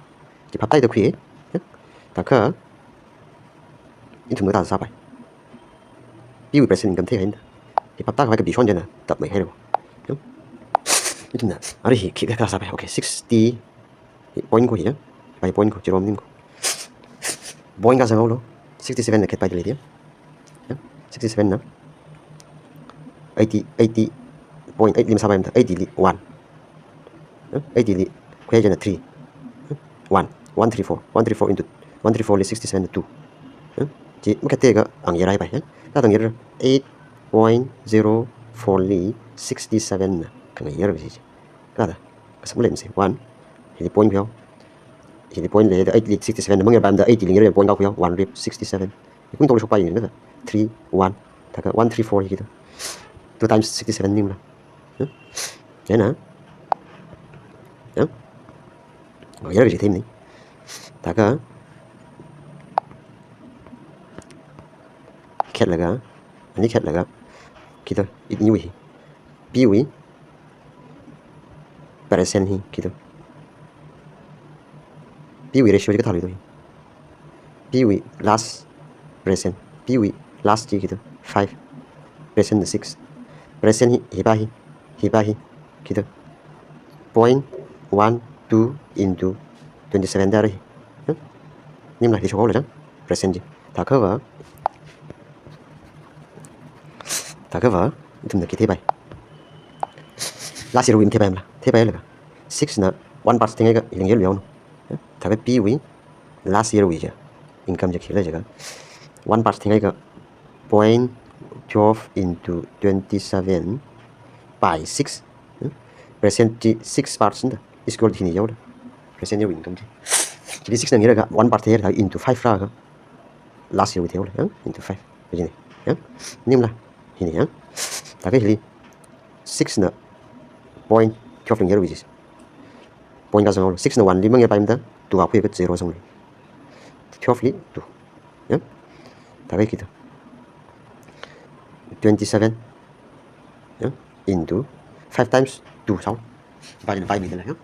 Chi phaptāhaida khui, ya? Thākha ithumna kathāda sāpai. B wui present income theihaida. Hi phaptākhavai kapi shon jana, tapmei haira. Ya? Ithumna, ara hi khi kathāda sāpai. Okay, sixty, point ko hi ya. Pai point ko, zero maning ko. Point kazang haolu. Sixty-seven na khetpai da lei dia. Ya. sixty-seven na eighty, eighty point eight li masāpaimada, eighty li one. Eh, eighty li khuiya china three. Eh, one, one three four, one three four into, one three four li sixty-seven na two. Eh, chi makateka ang yarai pai, eh. Thāda ang yar eight point zero four li sixty-seven na khangayar chi. Thāda, kasak malei masi, one. Hili point khuiya. Hili point leida eight li sixty-seven na mangyarpaimada, eighty li ngayar point khuiya, one rip sixty-seven. Hi kungtokli shokpai yangda, three, one. Thākha one three four hi kida. Two times sixty-seven maningla. Huh? Chieina. Huh? Oh, yar kaji themni. Thākha khetlaga, ani khetlaga, kida, iniwui hi. P wui percent hi kida. P wui ratio chi kathāli do hi. P wui last percent. P wui last chi kida. Five. Percent na six. Percent hi, hipa hi. Hipa hi. Kida. Point one two into twenty-seven da hi. Huh? Maningla hi shokhaolu chang. Percent chi. Thākhava. Thākhava, ithumna khi theipai. Last year wui matheipaimala. Theipailaga. Six na one part thingaiga, hi ngayarlu yaonu. Thākha P wui last year wui chi income chi khila jiakha, one part thingaiga point twelve into twenty-seven by six. Percent chi six parts nda. Is equal to hina yaoda. Percent year wui income chi. Chili six na ngayarlaga one part theilaga into five rālaga last year wui theihaolu, yang? Into five. Kajina. Yang? Maningla. Hina, yang? Thākha hili six na point twelve li ngayarwui chi. Point kazang haolu. Six na one li mangyarpaimada, two akhui ka zero zanglu. Twelve li two. Yang? Thākha kida. Twenty-seven. Yang? Into five times two sāhaolu. Pai na pai mi dala, yang?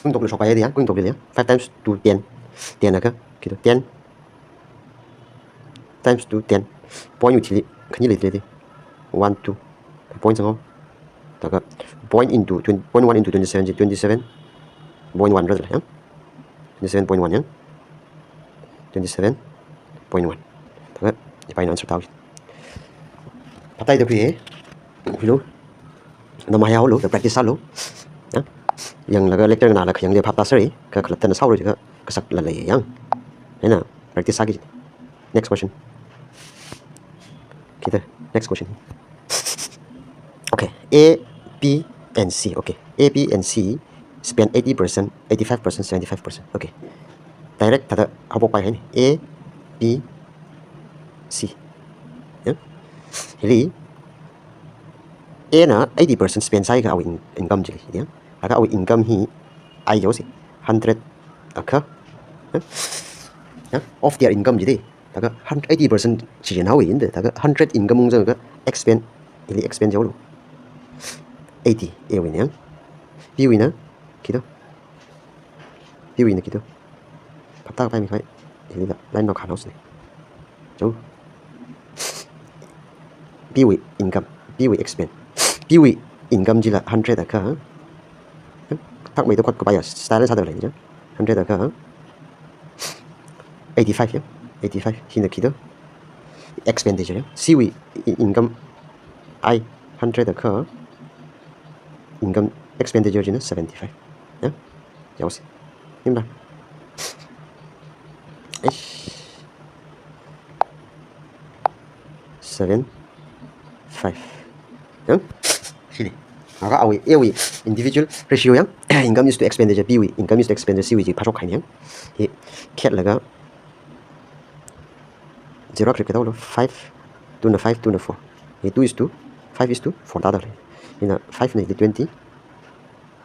Kungtokli shokpai ya, yang? Kungtokli, yang? Five times two, ten. Ten akha, kida, ten times two, ten. Point wui thili, khani leilei. One, two. Point zang haowa. Thākha point into twenty, point one into twenty-seven chi twenty-seven point one rāda lei, yang? Twenty-seven point one, yang? Twenty-seven point one. Thākha, hipa eina answer tāhaowa. Phaptāhaida khuiya. Khuilu. Nana mahaihaolu, da practice sālu. Ya? Yanglaga lecture nganālaga khayangli phaptāsera, kha khalattana sāhaolu jiakha kasak lalei yang. Hina, practice sāki. Next question. Kida, next question. Okay, A, B, and C. Okay, A, B, and C spend eighty percent, eighty-five percent, seventy-five percent. Okay. Direct thāda haophokpai haini. A, B, C. Ya? Hili, A na eighty percent spend sāhaiakha awui in-, income chili, ya? Akha awui income hi I yaosi, hundred akha, ya? Ya? Of their income jida. Thākha hun-, eighty percent chi jen haowa inda, thākha hundred income ungzangakha expend, hili expend jihaolu. Eighty, A wuina, yang? B wuina, kida. B wuina kida. Phaptāpaimi khavai, hilila line nao khanao sini. Jo. B wui income, B wui expend. B wui income chila hundred akha. Thakmeida khot kapai ya, style sāda lei ja. Hundred akha. Eighty-five ya. Eighty-five. Hina kida. Expenditure ya. C wui i-, income I hundred akha. Income expenditure china seventy-five. Ya? Yaosi. Maningla. Eish. Seven, five. Ya? Sini. Akha awui, A wui individual ratio ya. Income is to expenditure, B wui income is to expenditure, C wui chi phāshok haini ya. Hi khetlaga zero kharip kida haolu, five, two na five, two na four. Hi two is to, five is to four tāda lei. Hina five na hili twenty,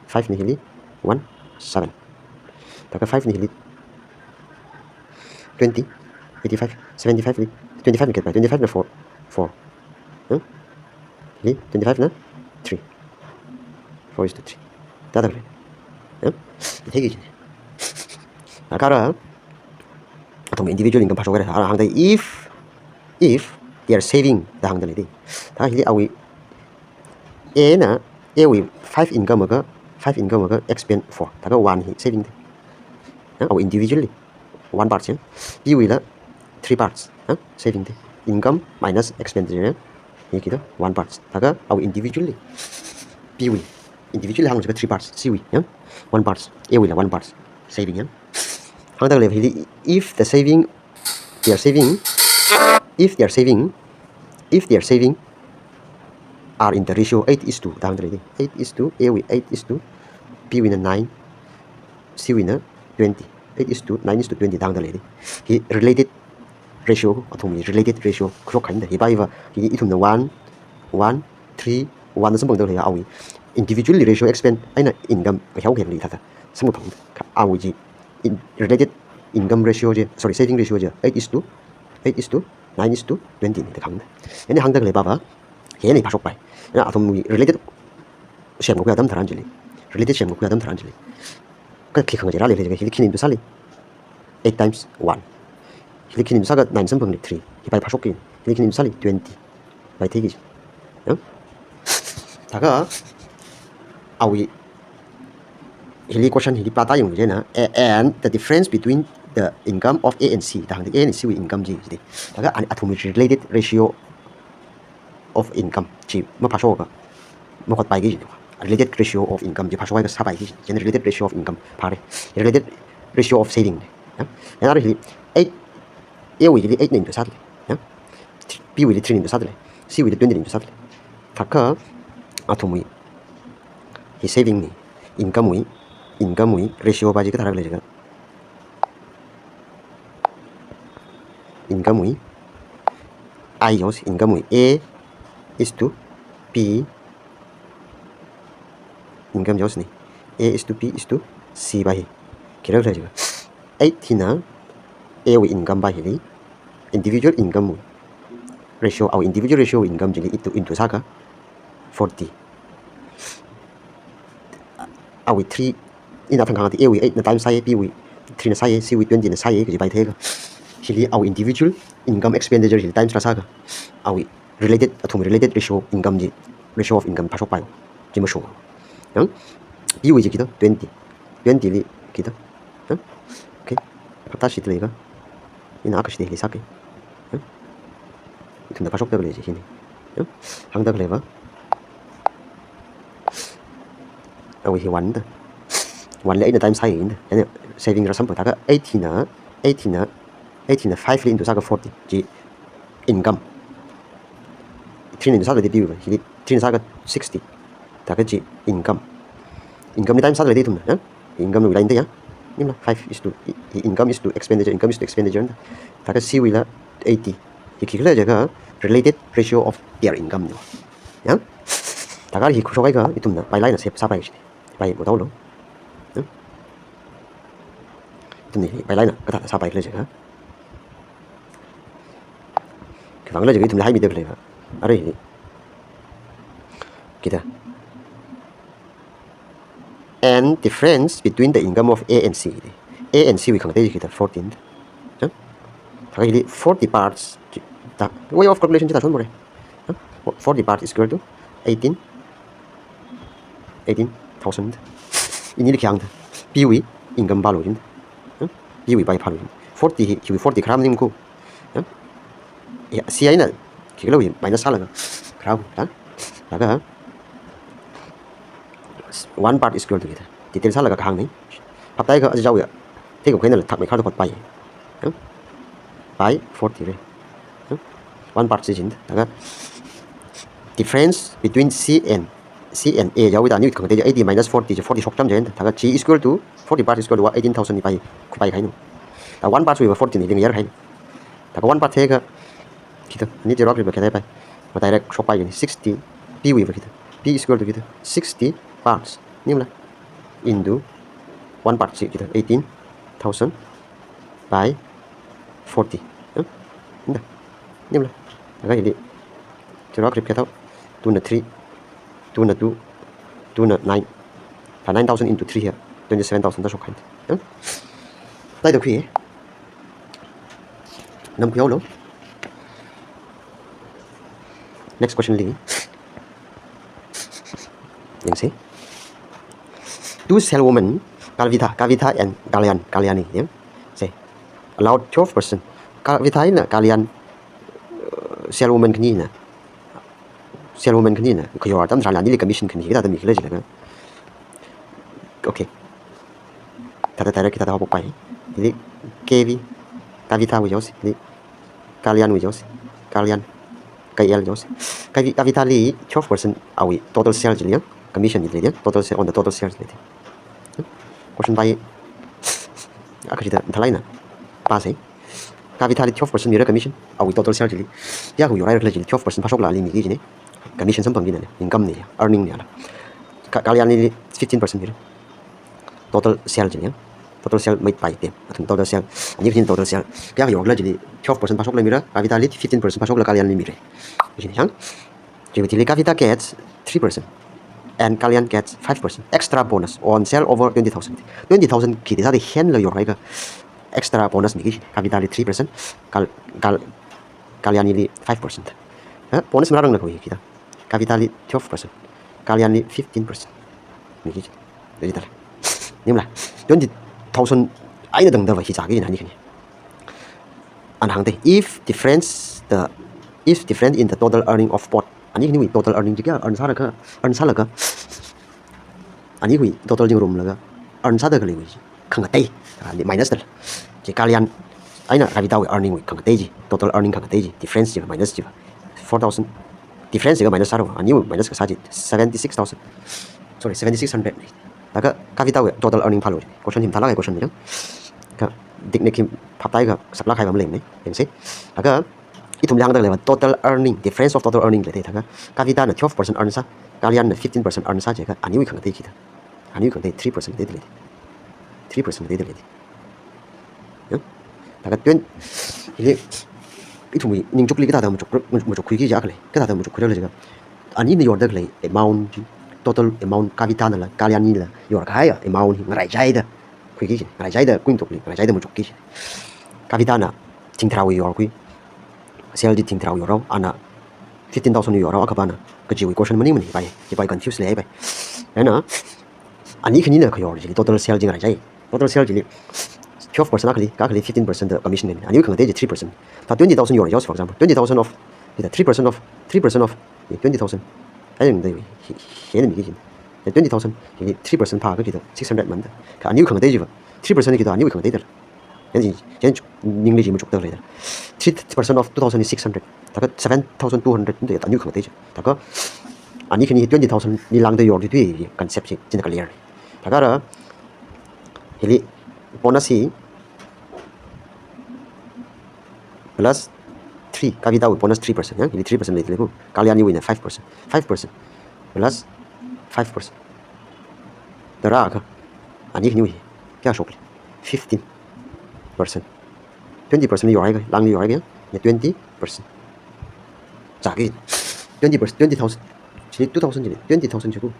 five na hili one, seven. Thākha five na hili twenty, eighty-five, seventy-five li, twenty-five na khetpai, twenty-five na four, four. Hmm? Hili twenty-five na three. Four is to three. Tāda lei. Hmm? Theiki jini. Akara, athum individual income phāshok haira, ara hāngda if, if they are saving da hāngda lei di. Thākha hili awui, A na, A wui five income akha, five income akha expend four. Thākha one hi saving di. Ya, awui individually, one part ya. B wuila three parts, ha? Saving di. income minus expenditure, ya? Hi kida one parts. Thākha awui individually, P wui individually hānglaga three parts, C wui, ya? One parts, A wuila one parts saving, ya? Hāngda lei hili, if the saving, they are saving, if they are saving, if they are saving are in the ratio eight is to, da hāngda lei, eight is to, A wui eight is to, P wuina nine, C wuina twenty, eight is to nine is to twenty da hāngda lei. Hi related ratio, athumwui related ratio khuishok kahaina da. Hi paiva, hi ithumna one, one, three, one da samphangda lei awui individually ratio expend eina income hao kheli thāda samkaphang. Awui chi in, related income ratio chi, sorry, saving ratio chi eight is to, eight is to nine is to twenty na da kahāng da. Chieina hāngda lei pava, hina phāshokpai. Ya, athumwui related semkakhui atam tharan chili, related semkakhui atam tharan chili, kha khi khangachei rāli lei, hili khani into sāli, eight times one. Hili khani into sākha nine samphangli three. Hi pai phāshokki. Hili khani into sāli twenty. Pai theiki. Ya? Thākha awui hili question hili pāda yanglu chieina, a-, and the difference between the income of A and C, da hāngda A and C wui income chi, chi. Thākha an, athumwui related ratio of income chi maphāshoka makhotpaiki. Related ratio of income chi phāshok haiakha sāpaiki. Chieina related ratio of income phāra. Related ratio of saving. Ya? Chieina arui hili eight, A wui hili eight na into sāli. Ya? P wuili three na into sāli. C wuili twenty na into sāli. Thākha athumwui hi saving na income wui, income wui ratio pa chi kathāda lei jiakha, income wui, I use income wui, A is to P, income use na, A is to P is to C pa hi. Khikhala jiakha, eight hina A wui income pa hili, individual income wui ratio, awui individual ratio income chili into, into sākha forty. Awui three, ina thang hāngda A wui eight na times sāya, P wui three na sāya, C wui twenty na sāya, kaji pai theiakha. Hili awui individual income expenditure hili times rāsākha, awui related, athum related ratio income chi, ratio of income phāshokpai. Chi mashunga. Ya? P wui chi kida twenty. Twenty li kida. Ya? Okay. Phaptāshida leiakha, ina akha shida hili sāki. Ya? Ithumna phāshokda khalei chi hina. Ya? Hāngda khaleiva, awui hi one da. One li eight na times sāya da. Chieina saving rāsamphang. Thākha eight hina, eight hina, eight hina five li into sākha forty. Chi income. Three na into sākha P wuiva, hili three na sākha sixty. Thākha chi income. Income li times sāda lei ithumna, ya? Income wuila ina da, ya? Nimla, five is to, i-, i-, income is to expenditure, income is to expenditure da. Thākha C wuila eighty. Hi khikhala jiakha related ratio of their income na. Ya? Thākha hi khuishok haiakha ithumna pi line na sāpai chi. Pai ko tau lo. Ya? Ithumna hi pi line na kathāda sāpai khala jiakha, khiwuivang khala jiakha ithumli haimida khaleiva, arui hi kida, and difference between the income of A and C. A and C wui khangatei chi kida, fourteen. Ya? Thākha hili forty parts, ta, way of calculation chi thāshon more. Ya? Forty parts is equal to eighteen, eighteen thousand. Inili khi hāngda, P wui income pālu jin. Ya? P wui pa pālu jin. Forty hi, hiwui forty kharā maning ko. Ya? Ya, C eina khikhala hi minus sālaga kharā ko, ya? Laga one part is equal to kida. Detail sālaga kahāng na. Phaptāhaiakha aja jaoya. Theikakhui einala thakmei kharāda khotpai. Ya? Pi forty ra. Ya? One part chi jin. Thākha difference between C and, C and A jaoda, niwui khangatei chi eighty minus forty chi forty shokcham jin. Thākha chi is equal to, forty part is equal to eighteen thousand pai, khuipai kahaina. Thākha one part wuiva forty na ling yar kahaina. Thākha one part theiakha kida, ani zero kharā pa kida pai. Matailāk shokpai jin, sixty, P wuiva kida. P is equal to kida, sixty parts. Nimla. Into one part chi kida, eighteen thousand pi forty. Ya? Ina da. Nimla. Thākha hili zero kharā pa kida, two na three, two na two, two na nine. Thākha nine thousand into three hi, twenty-seven thousand da shok kahaina. Ya? Taida khui. Namkhui haolu. Next question li. Yangsi. Two saleswomen, Kavita, Kavita and Kalyan, Kalyani, ya? Say, allowed twelve percent. Kavita eina Kalyan, saleswoman khanina, saleswoman khanina kayor atam tharan anili commission khani kathāda mikhala jilaga. Okay. Thāda direct kathāda haophokpai. Hili K V, Kavita wui jose, hili Kalyan wui jose, Kalyan, K L jose. Kavi, Kavitali twelve percent awui total sale chili ya, commission chili ya, total sale, on the total sale chili. Question pai. Akha chida thalaina. Pass hai. Kavitali twelve percent mira commission, awui total sale chili. Ya hu yorai rakhala chili twelve percent phāshokla ali miki jine. Commission samphang jina ne, income ne, earning ne la. Ka, Kalyanli fifteen percent mira. Total sale chili ya. Total sale made by them. Athum total sale. Ani khanina total sale. Ya hu yorla chili twelve percent phāshokla mira, Kavitali fifteen percent phāshokla Kalyanli mira. Jine yang. Chiwui thili Kavita gets three percent and Kalyan gets five percent extra bonus on sale over twenty thousand. Twenty thousand khi thāda henla yorhaiakha extra bonus miki, Kavitali three percent, Kal, Kal, Kalyanli five percent. Ha? Bonus marāranglakha hi kita. Kavitali twelve percent, Kalyanli fifteen percent miki. Jadi tala. Nimla. Twenty thousand eina tangda va hi zāki jina ani khani. Ana hāngda, if difference the, if difference in the total earning of both. Ani khaniwui total earning chi kayā earn sālaga, earn sālaga. Ani hui total chi ngarumlaga earn sāda khaleiwui khangatei, ah, minus da. Chi Kalyan eina Kavitawui earning wui khangatei chi, total earning khangatei chi, difference chi minus chi. Four thousand. Difference chi minus sāra, aniwui minus kasā chi seventy six thousand. Sorry, seventy six hundred. Laga Kavitawui total earning phālu. Question hi mathālāka question ni. Ka dikne khi phaptāhaiakha saklāk kahai va maleimane. Yangse. Laga ithumli hāngda khalei va total earning, difference of total earning le te thākha. Kavitana twelve percent earn sā, Kalyanna fifteen percent earn sā jiakha aniwui khangatei khi thā. Aniwui khangatei three percent te le. Three percent te le. Ya? Laga twenty, hili ithumwui ningchukli kathāda machuk, machukkhuiki jiakha le. Kathāda machukkhuira le jiakha. Anina yorda khalei amount, total amount Kavitana la, Kalyanna la, yorkahai amount hi ngaraichaida khuiki, ngaraichaida kuingatukli, ngaraichaida machukki. Kavitana thingtharāwui yorkhui. Sale chi thingtharāwui yorrao, ana fifteen thousand wui yorrao, akhapana kachiwui question maningmana pai, chi pai confuse leipai. Eina, ani khanina kayor chili total sale chi ngaraichai. Total sale chili twelve percent akhali, kakhali fifteen percent da commission ni. Aniwui khangatei chi three percent. Thā twenty thousand yor jose, for example, twenty thousand of, thā three percent of, three percent of, eh, twenty thousand. Ai, yangda, hi, hi, hina miki jin. Thā twenty thousand, hi three percent phāakha khi thā six hundred man da. Kha aniwui khangatei chi va, three percent khi thā aniwui khangatei da. Yan chi, yan chi, ningli chi machukda khalei da. Three percent of two thousand is six hundred. Thākha seven thousand two hundred da aniwui khangatei chi. Thākha ani khani twenty thousand li lāngda yor chi tui concept chi, china clear. Thākha ra, hili bonus hi plus three, Kavitawui bonus three percent, ya, hili three percent leili ku, Kalyaniwuina five percent, five percent plus five percent. Tara ka, ani khaniwui kayā shokli, fifteen percent. Twenty percent yorhaiakha, lāngli yorhaiakha, ya twenty percent. Zāki, twenty percent, twenty thousand. Chili two thousand chili, twenty thousand chi ku.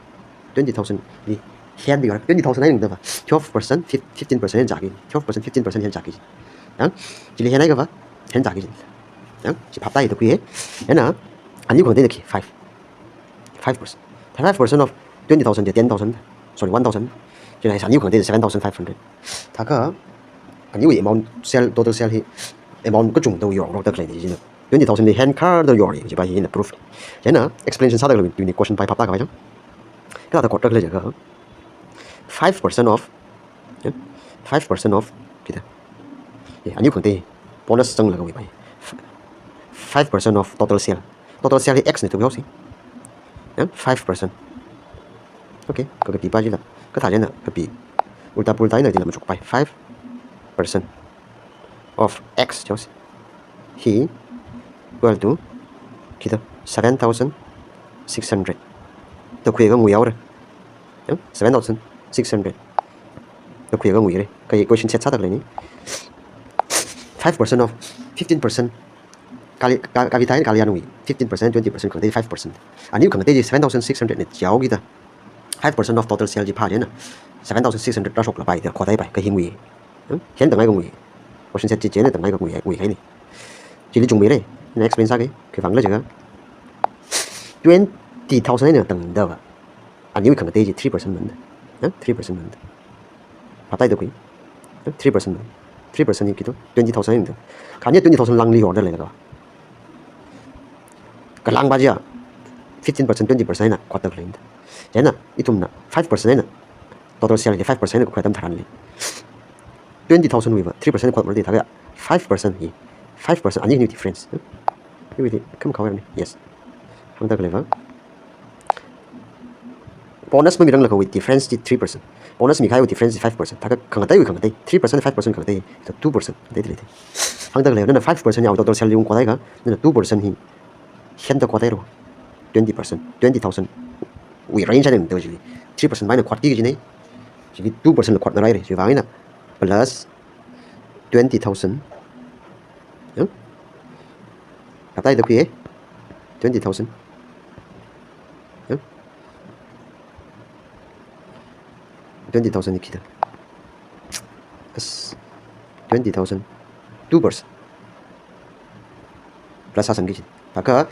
Twenty thousand li hen di yor, twenty thousand ai ningda va. Twelve percent, fif-, fifteen percent hen zāki. Twelve percent, fifteen percent hen zāki. Ya, chili hen ai ka va, hen zāki. Ya, chi phaptāda khui e. Eina, aniwui khangatei khi, five. Five percent. Five percent of twenty thousand chi ten thousand. Sorry, one thousand. China aniwui khangatei seven thousand five hundred. Thākha, aniwui amount sale, total sale hi amount kachungda yorrok da khalei ni china. Twenty thousand li hen kharda yor, chi pa hina proof. China explanation sāda khalei tuini question pai phaptā khavai chang. Kathāda kotda khalei jiakha, five percent of, ya, five percent of, kita. Ya, aniwui khangatei bonus zanglaga wui pai. Five percent of total sale. Total sale hi X na tu yao si. Ya, five percent. Okay, ka kapi pa chila. Kathā china kapi. Ulta pulta eina chila machuk pai. Five percent of X yao si. Hi equal to kita seven thousand six hundred. Da khuiakha ngui haora. Ya, seven thousand six hundred. Da khuiakha nguire. Ka equation set sāda khalei ni. Five percent of fifteen percent. Kali, ka, Kavita eina Kalyaniwui fifteen percent, twenty percent khangatei five percent. Aniwui khangatei chi seven thousand six hundred ni jiao kita. Five percent of total sale chi phā china. Seven thousand six hundred rāshokla pai, da khotai pai, ka hi ngui. Hmm? Hen tangai ka ngui. Question set chi china tangai ka ngui, ngui kahai ni. Chili chungmeire. Ina explain sāki. Khiwuivang khala jiakha, twenty thousand eina tangda va, aniwui khangatei chi three percent man da. Ya, three percent man da. Phaptāda khui. Ya, three percent man. Three percent hi kito, twenty thousand eina da. Khani twenty thousand lāngli yorda leilaga, Kalāngva chiya fifteen percent, twenty percent eina khotda khalei. Chieina ithumna five percent eina, total sale li five percent eina khot atam tharanli, twenty thousand wuiva three percent khot mardi, thākha five percent hi, five percent ani hi difference. Hi wuili kham khawai ni. Yes. Hāngda khaleiva, bonus mamiranglakhawui difference chi three percent. Bonus mikahaiwui difference chi five percent. Thākha khangateiwui khangatei, three percent, five percent khangatei, two percent khangatei lei. Hāngda khaleiva, nana five percent ya total sale li ungkot haiakha, nana two percent hi henda khot haira. Twenty percent, twenty thousand wui range eina da chili, three percent eina khotki kajina. Chili two percent la khotna rai re. Chiwui vang eina plus twenty thousand. Ya? Katai da khui, eh? Twenty thousand. Ya? Twenty thousand hi khi da? Yes. Twenty thousand. Two percent. Plus sāsangki. Thākha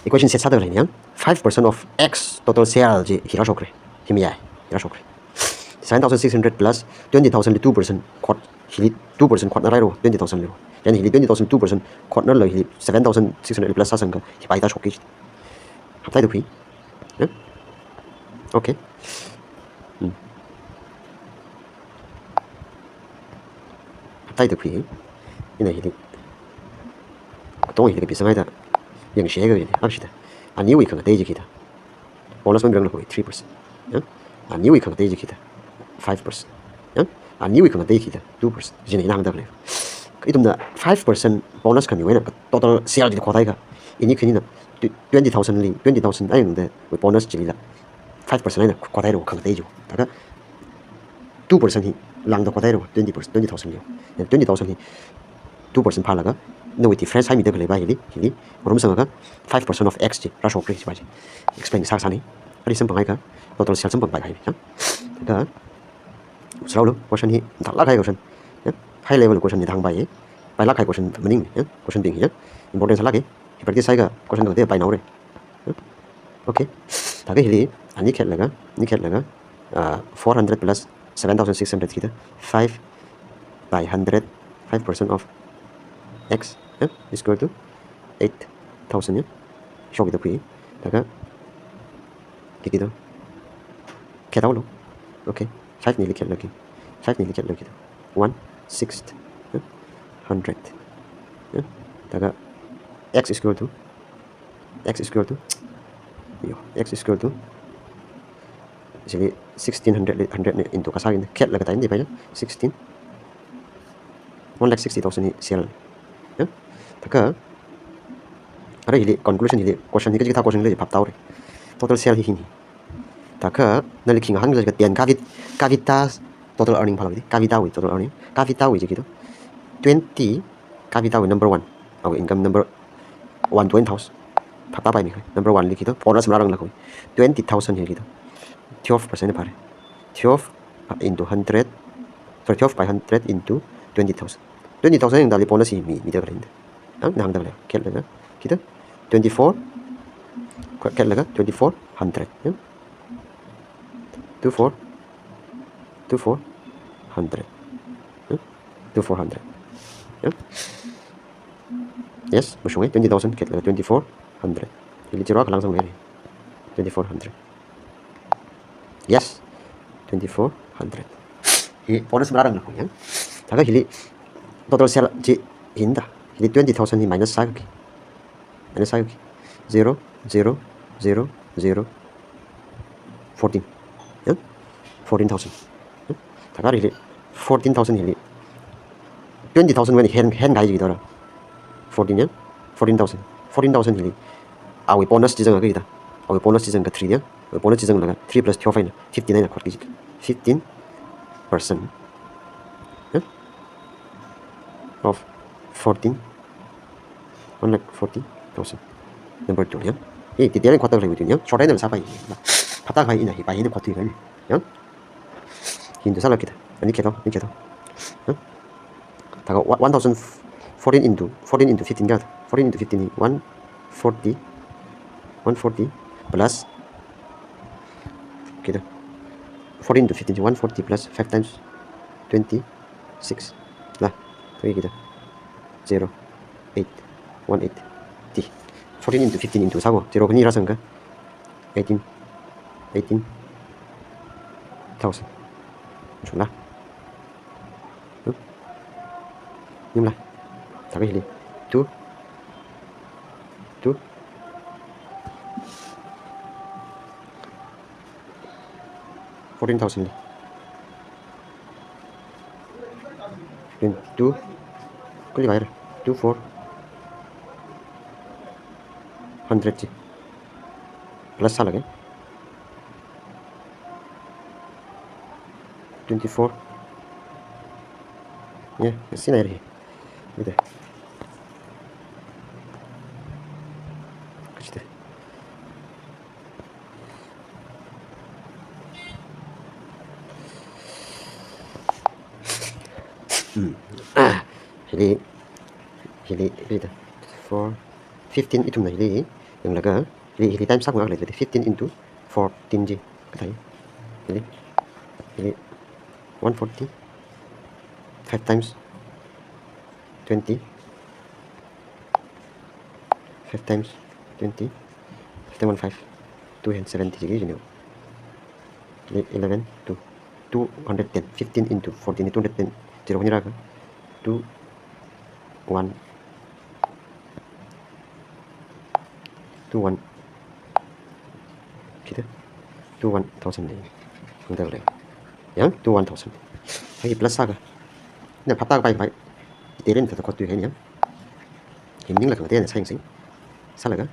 equation set sāda khalei ni yang, five percent of X total sale chi hi rāshokra. Hi mayai, hi rāshokra. Seven thousand six hundred plus twenty thousand li two percent khot, hili two percent khotna rai ro, twenty thousand li. Chieina hili twenty thousand two percent khotna lo, hili seven thousand six hundred plus sāsangakha hi pai tāshokki. Haptai da khui. Eh? Okay. Hmm. Haptai da khui. Ina hili, katonga hili kapisang haida, yangshi haida, apshida. Aniwui khangatei chi khi da? Bonus mamiranglakhawui three percent. Ya? Aniwui khangatei chi khi da? Five percent. Ya? Aniwui khangatei khi da? Two percent. Chieina ina hāngda khalei, ithumna five percent bonus khamiwui eina total sale li khot haiakha, ini khanina twenty thousand li, twenty thousand eina da, wui bonus chilila five percent eina khot haira khangatei chi. Thākha two percent hi lāngda khot haira, twenty percent, twenty thousand li. Then twenty thousand hi two percent phālaga, nawui difference haimida khaleiva hili, hili ngarumsangakha five percent of X chi rāshokra chiva chi explain sāsāna. Ari samphang haiakha, total sale samphangpai kahai. Ya? Thākha, sālu, question hi, mathālāk kahai question. Ya? High level question ni da hāngpai. Pailāk kahai question maning, ya? Question bing, ya? Important sālāka. Hi practice sāhaiakha question khangatei painaora. Okay. Thākha hili, ani khetlaga, ani khetlaga, uh, four hundred plus seven thousand six hundred khi da? Five by hundred, five percent of X, eh, is equal to eight thousand, ya? Shokki da khui. Thākha, khi khi da? Khethaolu. Okay. Five nili khetlaga. Five nili khetlaga khi da? One sixth, eh? Hundred. Eh? Thākha X is equal to X is equal to, yo, X is equal to, chili sixteen hundred li, hundred ni into kasā ni, khetlaga tai ni pai na, sixteen, one lakh sixty thousand hi sale. Ya? Thākha, ara hili conclusion hili, question hi kachikathā question hili phap tāhaora. Total sale hi hina. Thākha, nali khi ngahān jiakha ten Kavit-, Kavita total earning phālu di, Kavitawui total earning, Kavitawui chi khi da? Twenty, Kavitawui number one, awui income number one, twenty thousand. Phap tāpaimi kahai. Number one li khi da? Bonus marāranglakha twenty thousand hi khi da? Twelve percent phāra. Twelve into hundred, sorry, twelve by hundred into twenty thousand. Twenty thousand yang dali bonus hi mi, mida khalei da. Ang nang da khalei. Khetlaga khi da? Twenty-four. Khetlaga twenty-four hundred. Ya? Two four, two four hundred. Hmm? Two four hundred. Ya? Yes, mashunga, twenty thousand khetlaga twenty-four hundred. Hili zero akha lāngsangmara. Twenty-four hundred. Yes, twenty-four hundred. Hi bonus marāranglakha ya. Thākha hili total sale chi hina da. Hili twenty thousand hi minus sāki. Minus sāki. Zero, zero, zero, zero, fourteen. Ya? Fourteen thousand. Ya? Thākha hili fourteen thousand hili twenty thousand wui eina hen, hen kahai chi khi da ra? Fourteen, ya? Fourteen thousand. Fourteen thousand hili awui bonus chi zangakha khi da? Awui bonus chi zangakha three, ya? Awui bonus chi zanglaga three plus twelve eina fifteen eina khotki. Fifteen percent, ya? Of fourteen, one lakh forty thousand. Number two, ya? Hi, detail khotda khalei video, ya? Short eina sāpai. Phap tākahai ina hi pai hina khot tui kahai ni. Ya? Hi into sālu khi da. Ani khethaolu, ani khethaolu. Ya? Thākha one thousand fourteen into, fourteen into fifteen kayā? Fourteen into fifteen hi one forty, one forty plus khi da? Fourteen into fifteen hi one forty plus five times twenty-six. La, thākha khi da? Zero eight one eight. Ti. Fourteen into fifteen into sāko, zero khani rāsangakha eighteen, eighteen thousand. Chungla. Hmm? Nimla. Thākha hili. Two. Two. Fourteen thousand li. Then two. Kuli kaya. Two four hundred ji. Plus sālaga. Twenty-four. Yeah, sina ri. Ida. Kachita. Hmm. Ah, hili, hili, hili da. Four, fifteen ithumna hili yanglaga, hili, hili times sākhangai lei, fifteen into fourteen ji. Kathā. Hili, hili, one forty. Five times twenty. Five times twenty. Five times one five. Two hundred seventy ji, you know. Ele-, eleven, two. Two hundred ten. Fifteen into fourteen, two hundred ten. Zero khani rāka. Two, one. Two one. Kida? Two one thousand lei. Hangda lei. Yang, two one thousand. Hai plus sāka. Na phaptāpai pai. Iterin ta kot tu hai yang. Himning la kang te na sai sing. Sālaga.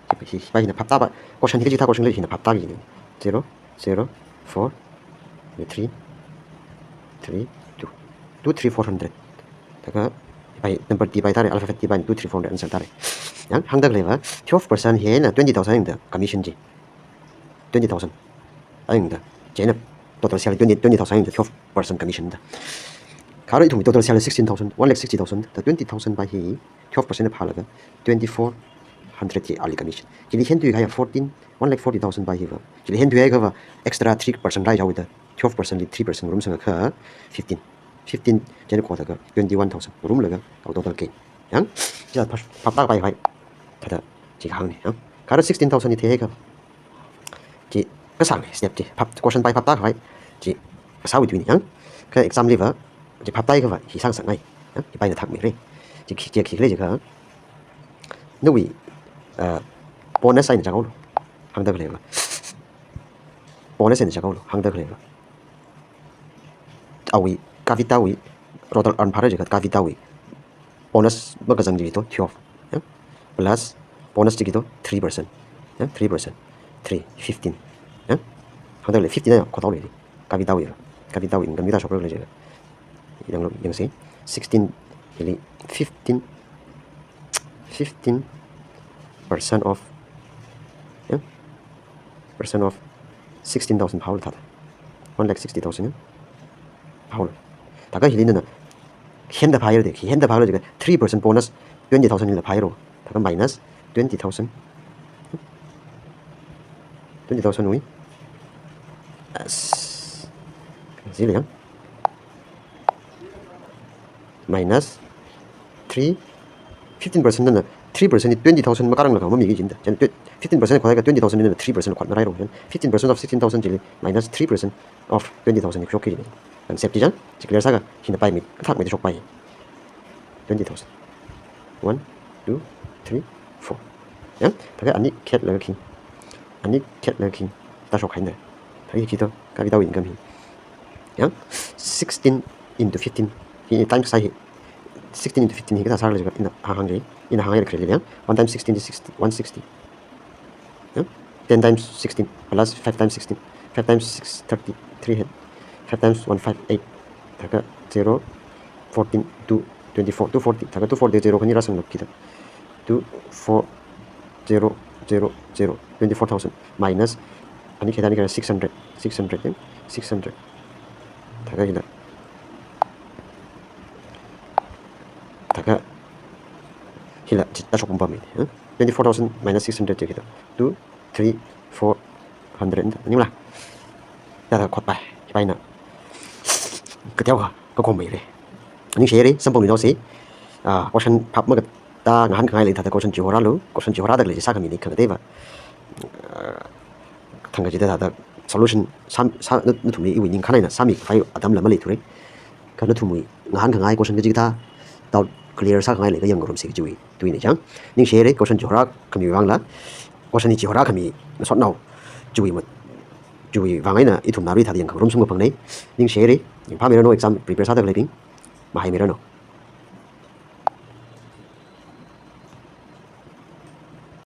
Hi, hi, hi, pai hina phaptāpa. Question hi, hi ta question li hina phaptāki ni. Zero, zero, four, three, three, two. Two three four hundred. Thākha, pai number ti pai thāre, alphabet ti pai two three four hundred answer thāre. Yang, hangda leiva, twelve percent hina twenty thousand da commission ji. Twenty thousand. Ayang da. Chieina total sale twenty, twenty thousand da twelve percent commission da. Kha arui ithum total sale sixteen thousand, one lakh sixty thousand. Da twenty thousand pai hi twelve percent phālaga twenty-four hundred hi early commission. Chili hen tui kaya fourteen, one lakh forty thousand pai hiva. Chili hen tui kaya kava extra three percent rai jawi da. Twelve percent li three percent ngarumsangakha fifteen. Fifteen, chieina kho thākha twenty-one thousand ngarumlaga, our total gain. Yang, chi phap, phaptāpai pai. Thāda, chi hāngni, yang. Kha arui sixteen thousand ni theiakha. Chi, kasāng, step chi, phap, question pai phaptākhavai. Chi, kasāwui tuini, yang. Kha exam liva, chi phaptāiakha, hi sāngasakngai. Yang, hi paina thakmi re. Chi, chi, chi, chi, chi, chi, kha. Nawui, uh, bonus eina chakhaolu. Hangda leiva. Bonus eina chakhaolu. Hangda leiva. Awui, Kavitawui, total earn phāra jiakha Kavitawui bonus makazang chi to twelve. Yeah? Plus bonus chi to three percent. Yeah? Three percent. Three, fifteen. Yeah? Hangda lei fifteen na khothao lei. Kavitawui. Kavitawui income ta shokra lei jiakha. Yanglu, yangsi. Sixteen, hili fifteen, fifteen percent of, yeah? Percent of sixteen thousand phāhaolu thāda. One lakh sixty thousand, yeah? Phāhaolu. Thākha hili nana henda phāhaira de, henda phāhaira jiakha three percent bonus twenty thousand la phāhaira. Thākha minus twenty thousand. Twenty thousand wui. Yes. Zili yang. Minus three, fifteen percent na, three percent ni twenty thousand makarang la kha mamiki jida. Chieina twe-, fifteen percent khothaiakha twenty thousand na three percent khot marairo. Chieina fifteen percent of sixteen thousand chili minus three percent of twenty thousand ni shokki jida. Concept chi chang, chi clear sāakha, hina paimi, kathak mi shokpai. Twenty thousand. One, two, three, four. Yang, thākha ani khetlaga khi. Ani khetlaga khi. Ta shokhaina. Thākha hi to, Kavitawui income hi. Yang, sixteen into fifteen. Hi times sai hi. Sixteen into fifteen hi kathā sāra jiakha ina hānghang ji. Ina hānghai kre li yang. One times sixteen is sixty, one sixty. Yeah? Ten times sixteen plus five times sixteen. Five times six, thirty, three hundred. Five times one, five, eight. Thākha zero, fourteen, two, twenty-four, two forty. Thākha two forty zero khani rāsanglak kida. Two four zero zero zero. Twenty-four thousand minus. Ani khetani khetani six hundred. Six hundred, yeah? Six hundred. Thākha hila. Thākha hila, chi ta shokpam mi, eh? Twenty-four thousand minus six hundred chi khi to. Two, three, four hundred, ningla. Thāda khotpai, hi paina. Kateokha, kakhomei re. Ningshi re, samphangluinaosi. Ah, question phap maka Thāda ngahānkhangai leithāda question chihorālu, question chihorāda khalei chi sākhami ni khangateiva. Uh, thangkachida thāda solution sām, sā, na, nathumli iwui ningkhān eina sāmikhavai atamla maleithure. Kha nathumwui ngahānkhangai question kachikathā doubt clear sākhangai leiakha yangngarumsa kajiwui tuina chang. Ningshi haira question chihorākhamiwui vangla, question hi chihorākhami masotnao chiwui mat, chiwui vang eina ithum narui thāda yangkhangarum samkaphangna. Ningshi haira, ringphāmiranu exam prepare sāda khaleibing, mahaimiranu.